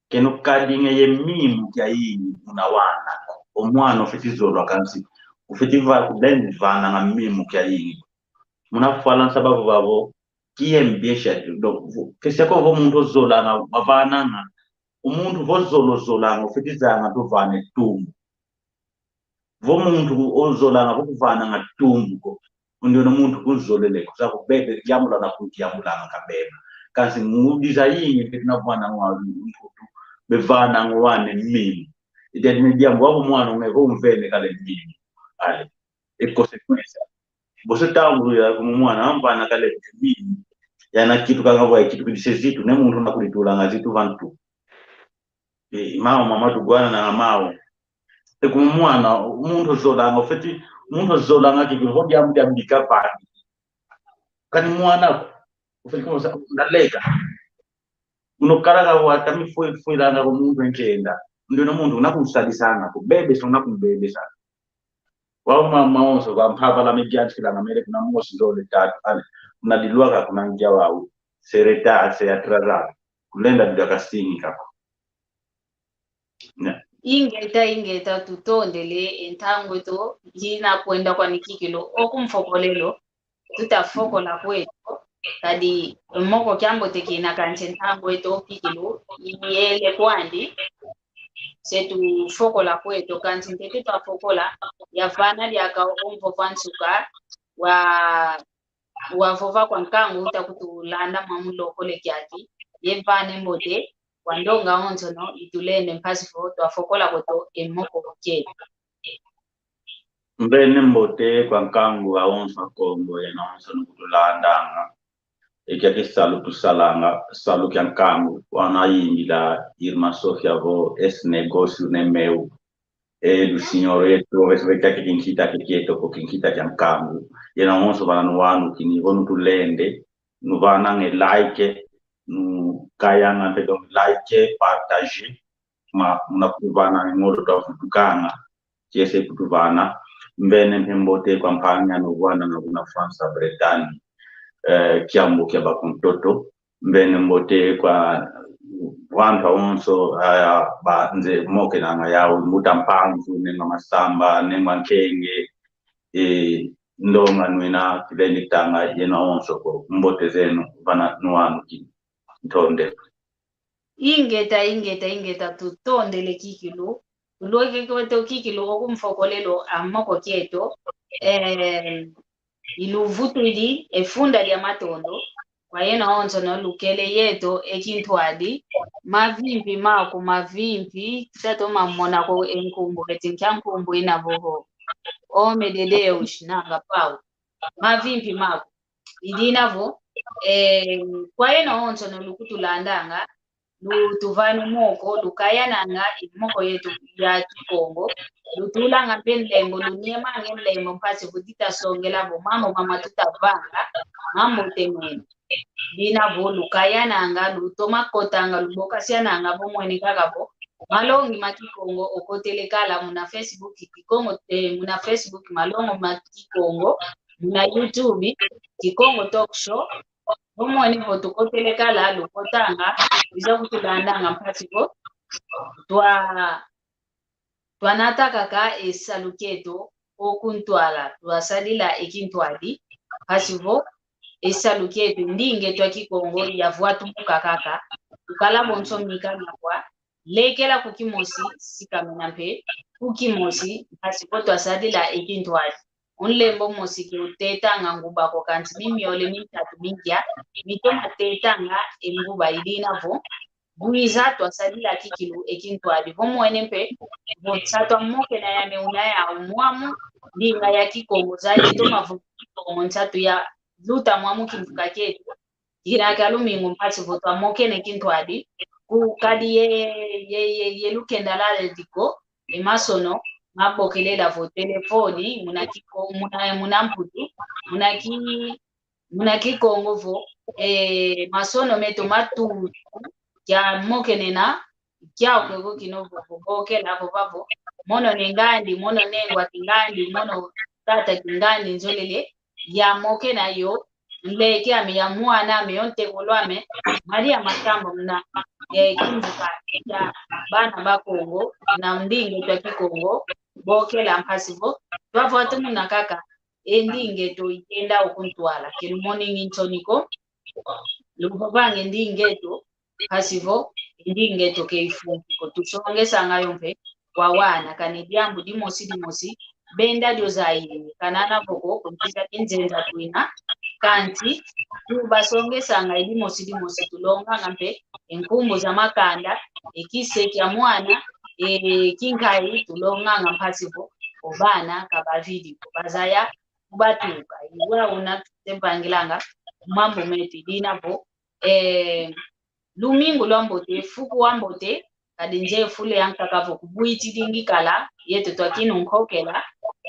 ke nukadinge ye mimu kiayingi muna wana ko. O mwana ufeti zolwa kansi, ufeti va kubendi vananga mimu kiayingi. Muna Falansa bavo bavo, qui aime bien châtie. Donc, vo, ke se ko vo muntu ozolanga, bavananga. O muntu vo zola ozolanga, ufeti zanga tuvane tumbu. Vo muntu ozolanga, vo kuvananga tumbu ko. Undi ono muntu kunzolele ko, sa kubebe, yambulana kuti yambulanga kabeba. Kansi ngudi zayingi, ufeti navana ngwa muntu, bevananga wane mimu. Ite dine diambu wako mwana unge, vo umvene kale mimu. Ale. E consequência. Boso tambula kuma mwana, amvana kale mimu. Yana kitukanga vwa, kitukidise zitu, ne muntu nakulitulanga zitu va ntu. E, mao mama tugwananga mao. E kuma mwana, muntu ozolanga, ufeti, muntu ozolanga kiki, vo diambu diambika vani. Kani mwana ko, ufeti kuma sa, ndaleka. Uno kala ka wata mifwe, fwilanga ko muntu enkenda. Ndino muntu unakunsadisanga ko, bebesa, unakumbebesa. Wau mama onso, kwa mpapala megiantikilanga mele kuna mosi zole tatu, ale, kuna dilwaka kuna ngia wau, se retard, se atrasado, kulenda dida kasingi kako. Ne. Ingeta, ingeta, tutondele, e ntangu eto, yina kwenda kwani kikilu, oku mfokolelo, tuta fokola kweto, kadi moko kiambote kina kansi e ntangu eto kikilu, iyele kwandi, se tufokola kweto, kansi ntete twafokola, yavana diaka o mvovo a nsuka, wa, wavova kwa nkangu uta kutulanda mwa mulokole kiaki, yevane mbote, kwa ndonga onsono, itulende mpasi vo, twafokola kweto, e moko kieto. Mbene mbote kwa nkangu awonso a Kongo yena onso nukutulandanga. E kiaki salu tusalanga, salu kia nkangu, wana yimbila Irmã Sofia vo, esse negócio não é meu. É do Senhor, é do, é, é kiaki kinkita kieto ko, kinkita kia nkangu. Yena onso vana nuwanukini, vo nutulende, nuvananga e like, nukayanga mpe donc like, partage, ma, muna kuvana ngolo twavutukanga, kiese kutuvana, mbene mpe mbote kwa mpangi anu vwandanga kuna França, Bretagne, eh, kiambu kia bakuntoto, mbene mbote kwa wantu awonso, aya, ba nze mokenanga yau, mbuta Mpanzu, nengwa Masamba, nengwa Nkenge, eh, ndonga nwina, kilendi tanga, yena onso ko, mbote zeno, vana nuwanukini. Ntonde. Ingeta, ingeta, ingeta, tutondele kikilu. Tulweke kweto kikilu oku mfokolelo a moko kieto. Eh, iluvutwidi e funda dia matondo kwa yena onso no lukele yeto e kintwadi. Mavimpi maku, mavimpi, tuta toma mona ko e nkumbu, keti nkia nkumbu ina vovo. Homem de Deus, nanga pau. Mavimpi maku. Idina vo, eh, kwa yena onso no lukutulandanga, lutuvana moko, lukayananga e moko yeto ya Kikongo, lutulanga mpe nlembo, lunemanga nlembo, mpasi vo tuta songela vo mambu mama tuta vanga, mambu temene. Dina vo lukayananga, lutoma kotanga, lubokasiananga vo mwene kaka vo malongi ma Kikongo okotele kala muna Facebook, Kikongo, eh, muna Facebook, malongi ma Kikongo, muna YouTube, Kikongo Talk Show. Vo mwene vo tukotele kala, lukotanga, luiza kutulandanga mpasi vo twa twanata kaka e salu kieto o ku ntwala, twasadila e kintwadi, mpasi vo e salu kieto, ndinga eto a Kikongo yavwatumuka kaka, tukala bonso mikanda kwa, lekela ku kimosi, sikamena mpe ku kimosi, mpasi vo twasadila e kintwadi. O nlembo mosi ke utetanga nguba ko, kansi mimiole mitatu mikia mitoma tetanga e nguba. I dina vo, bwiza twasadila kikilu e kintwadi. Vo mwene mpe, vo nsatu amokena yame una yau mwamu, ndinga ya Kikongo zaya toma vo Kikongo nsatu yaluta mwamu kimvuka kieto. Kina kia lumingu mpasi vo twamokene kintwadi, ku kadi ye, ye, ye, ye lukenda lale diko, e masono mabokelela vo telefoni, muna Kiko-, muna, muna Mputu, muna Ki-, muna Kikongo vo, eh, masono meto matutu, kiamokenena, kiau keko kino vo, vo bokela vo vavo, mono ne ngandi, mono ne ngwa kingandi, mono tata kingandi nzolele, yamokena yo, nleke ame ya mwana ame, yo ntekolo ame, Maria Makamba muna, eh, kimvuka kia bana ba Kongo, na ndinga eto a Kikongo, bokela mpasi vo, twavwatumuna kaka, e ndinga eto ikenda o ku ntwala, ke lumoningi nsoni ko, luvovanga e ndinga eto, mpasi vo, e ndinga eto ke ifungi ko, tusongesanga yo mpe kwa wana, kani diambu dimosi dimosi, benda dio Zaire, kanana vo ko, ku mpisa kinzenza twina, kansi, tubasongesanga e dimosi dimosi, tulonganga mpe e nkumbu za makanda, e kise kia mwana, e kinkayi, tulonganga mpasi vo, o bana ka bavidi ko, bazaya kubatuka. I wau una tutempangilanga mambu meto, i dina vo, eh, lumingu lwambote, fuku wambote, kadi nze fulu yankaka vo kubwitidingi kala, yeto twakinu nkokela,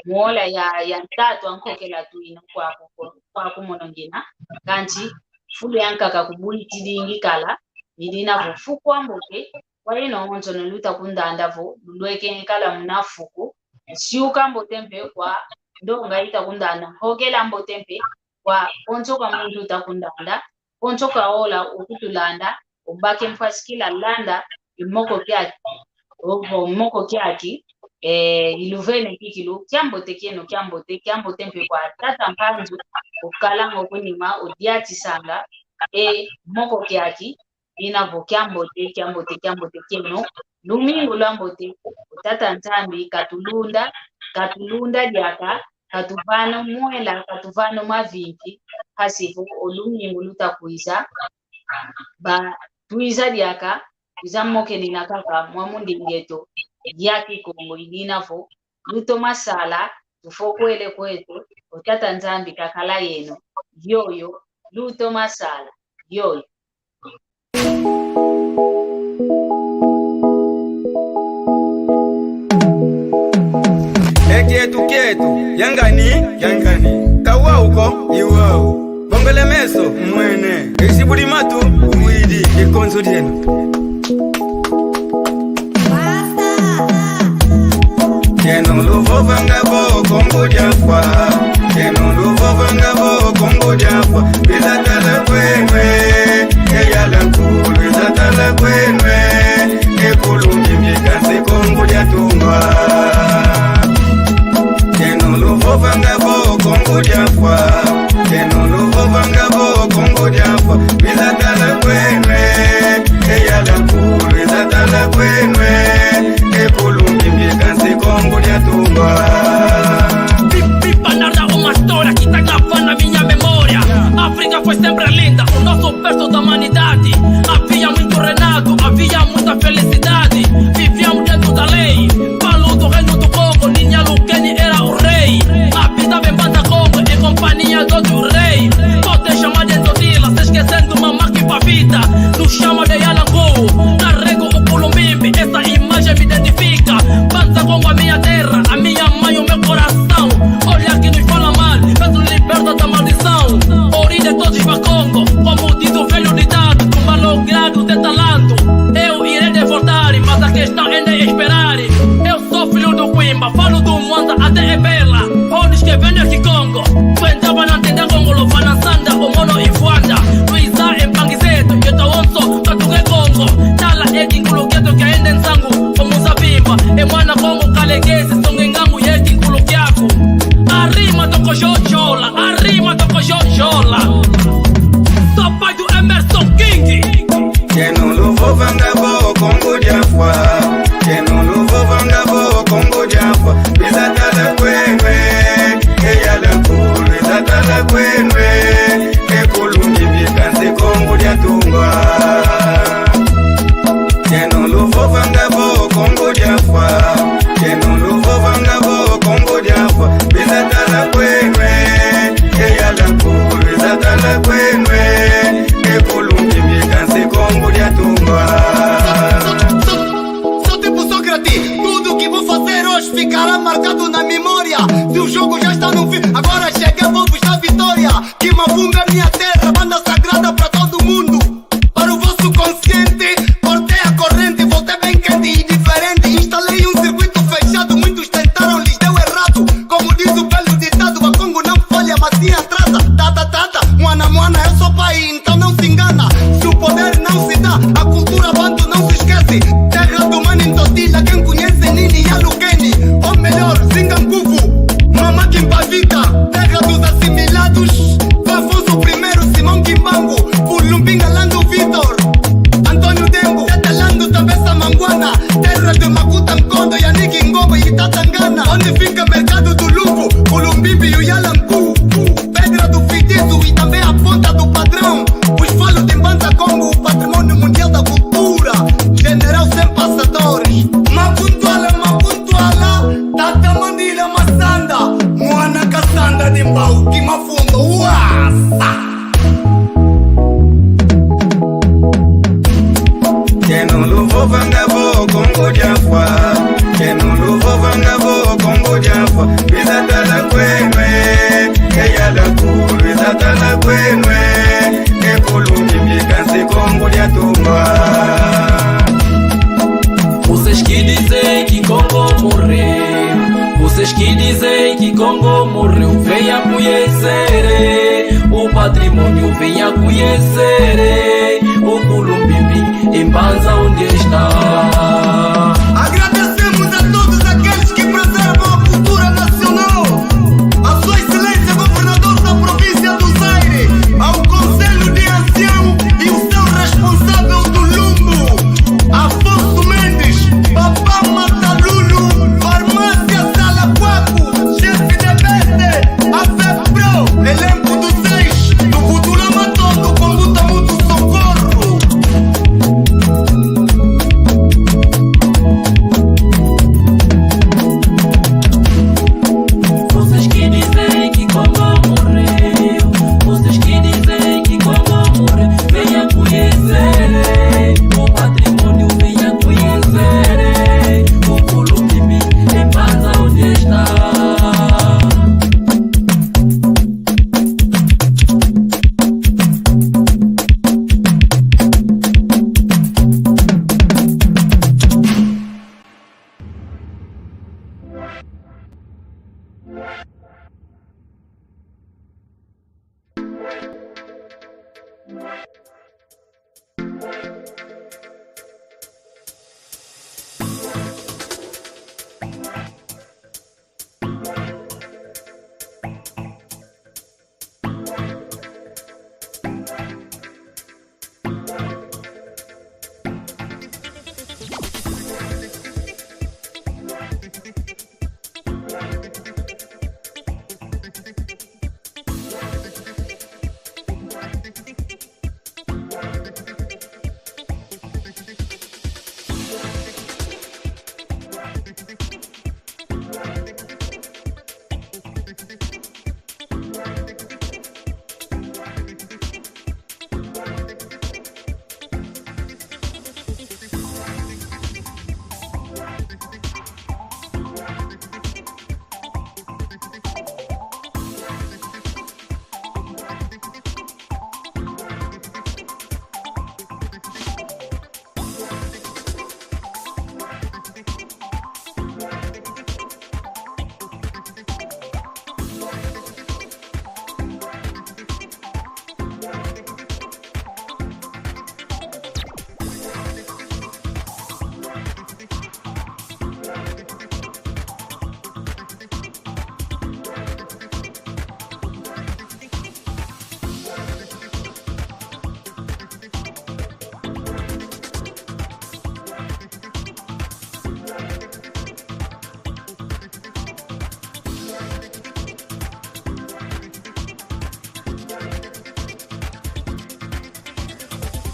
mwola ya, ya ntatu ankokela twina kwaku, kwaku mono ngina, kansi fulu yankaka kubwitidingi kala, i dina vo fuku wambote, kwa yeno onsono luta kundanda vo, lulweke kala muna fuku, nsiuka mbote mpe kwa ndonga ita kundanda, nkokela mbote mpe kwa konso ka muntu uta kundanda, konso ka ola ukutulanda, ubake mpasi kila landa, i moko kiaki, ovo moko kiaki, eh, iluvene kikilu, kiambote kieno, kiambote, kiambote mpe kwa tata Mpanzu, ukalanga okunima, udiatisanga, e moko kiaki, ina vo kiambote, kiambote, kiambote kieno, lumingu lwambote, o Tata Nzambi katulunda, katulunda diaka, katuvana mwela, katuvana mavimpi, mpasi vo o lumingu luta kwiza, ba twiza diaka, kwiza mokenena kaka mwamu ndinga eto ya Kikongo, i dina vo, lutoma sala, tufokwele kweto, o Tata Nzambi kakala yeno, yoyo, lutoma sala, yoyo. E kieto kieto, ya ngani, ya ngani. Ka wau ko, i wau. Bongele meso, mwene. Isi budi matu, widi, ikonso dieno. Kieno luvovanga vo Kongo dia Mfwa. Kieno luvovanga vo Kongo dia Mfwa. Biza tala kwenwe. E yala nkulu, biza tala kwenwe. E kulu mimbi kansi Kongo dia Tungwa. Kieno luvovanga vo Kongo dia Mfwa. Kieno luvovanga vo Kongo dia Mfwa. Biza tala kwenwe. E yala nkulu, biza tala kwenwe. E kulu mimbi kansi Kongo dia Tungwa. Pi-, pipa nada uma história que tá gravando na minha memória. África foi sempre linda, o nosso berço da humanidade. Havia muito reinado, havia muita felicidade. Vivíamos dentro da lei. Paulo do Reino do Congo, Ninha Lukeni era o rei. Habitava em Banda Congo, em companhia do outro rei. Pode chamar de Totila, se esquecendo Mamaki Pavita. Nos chama de Yalangu, carrego o Kulumbimbi, essa imagem me identifica. Banda Congo, a minha terra, a minha mãe, o meu coração. Olha que nos fala mal, mas nos liberta da maldição. Origem de todos os Bakongo, com Kwenu, e Kulumbimbi kansi Kongo diatumba. Sou, sou, sou tipo Sócrates, tudo que vou fazer hoje ficará marcado na memória. Se o jogo já está no fim, agora chega, vou vos dar vitória. Kimavunga é minha terra, banda sagrada pra todo mundo. Para o vosso consciente, cortei a corrente, voltei bem quente e diferente. Instalei um circuito fechado, muitos tentaram, lhes deu errado. Como diz o velho ditado, Bakongo não falha, mas sim atrasa. Tata, tata, mwana, mwana, eu sou pai, então não se engana. Se o poder não se dá, a cultura bantu não se esquece. Terra do Mani Ntotila, quem conhece Nini Yalukeni, ou melhor, Zingankuvu, Mama Kimpavita, terra dos assimilados. Afonso Primeiro, Simão Kimbangu, Kulumbinga Lando Vitor, António Dengo, Teta Lando, Cabeça Manguana, terra de Makuta Nkondo, Yannick Ngoma e Tata Ngana, onde fica Mercado do Lobo, Kulumbimbi e Yalanku, Pedra do Fitiço e também a Ponta do Padrão, os falos de Mbanza Kongo, património mundial da cultura, general sem passadores. Makuntuala, Makuntuala, Tata Mandila Masanda, Mwana Kasanda de Mbau, Kimavunga, uasa! Keno luvovanga vo Kongo diafwa. Keno luvovanga vo Kongo diafwa. Luiza tala kwenu, e Yalaku, luiza tala kwenu, e Kulumbimbi kansi Kongo diatumba. Vocês que dizem que Kongo morreu, vocês que dizem que Kongo morreu, venha conhecer o património, venha conhecer o Kulumbimbi em Mbanza onde está.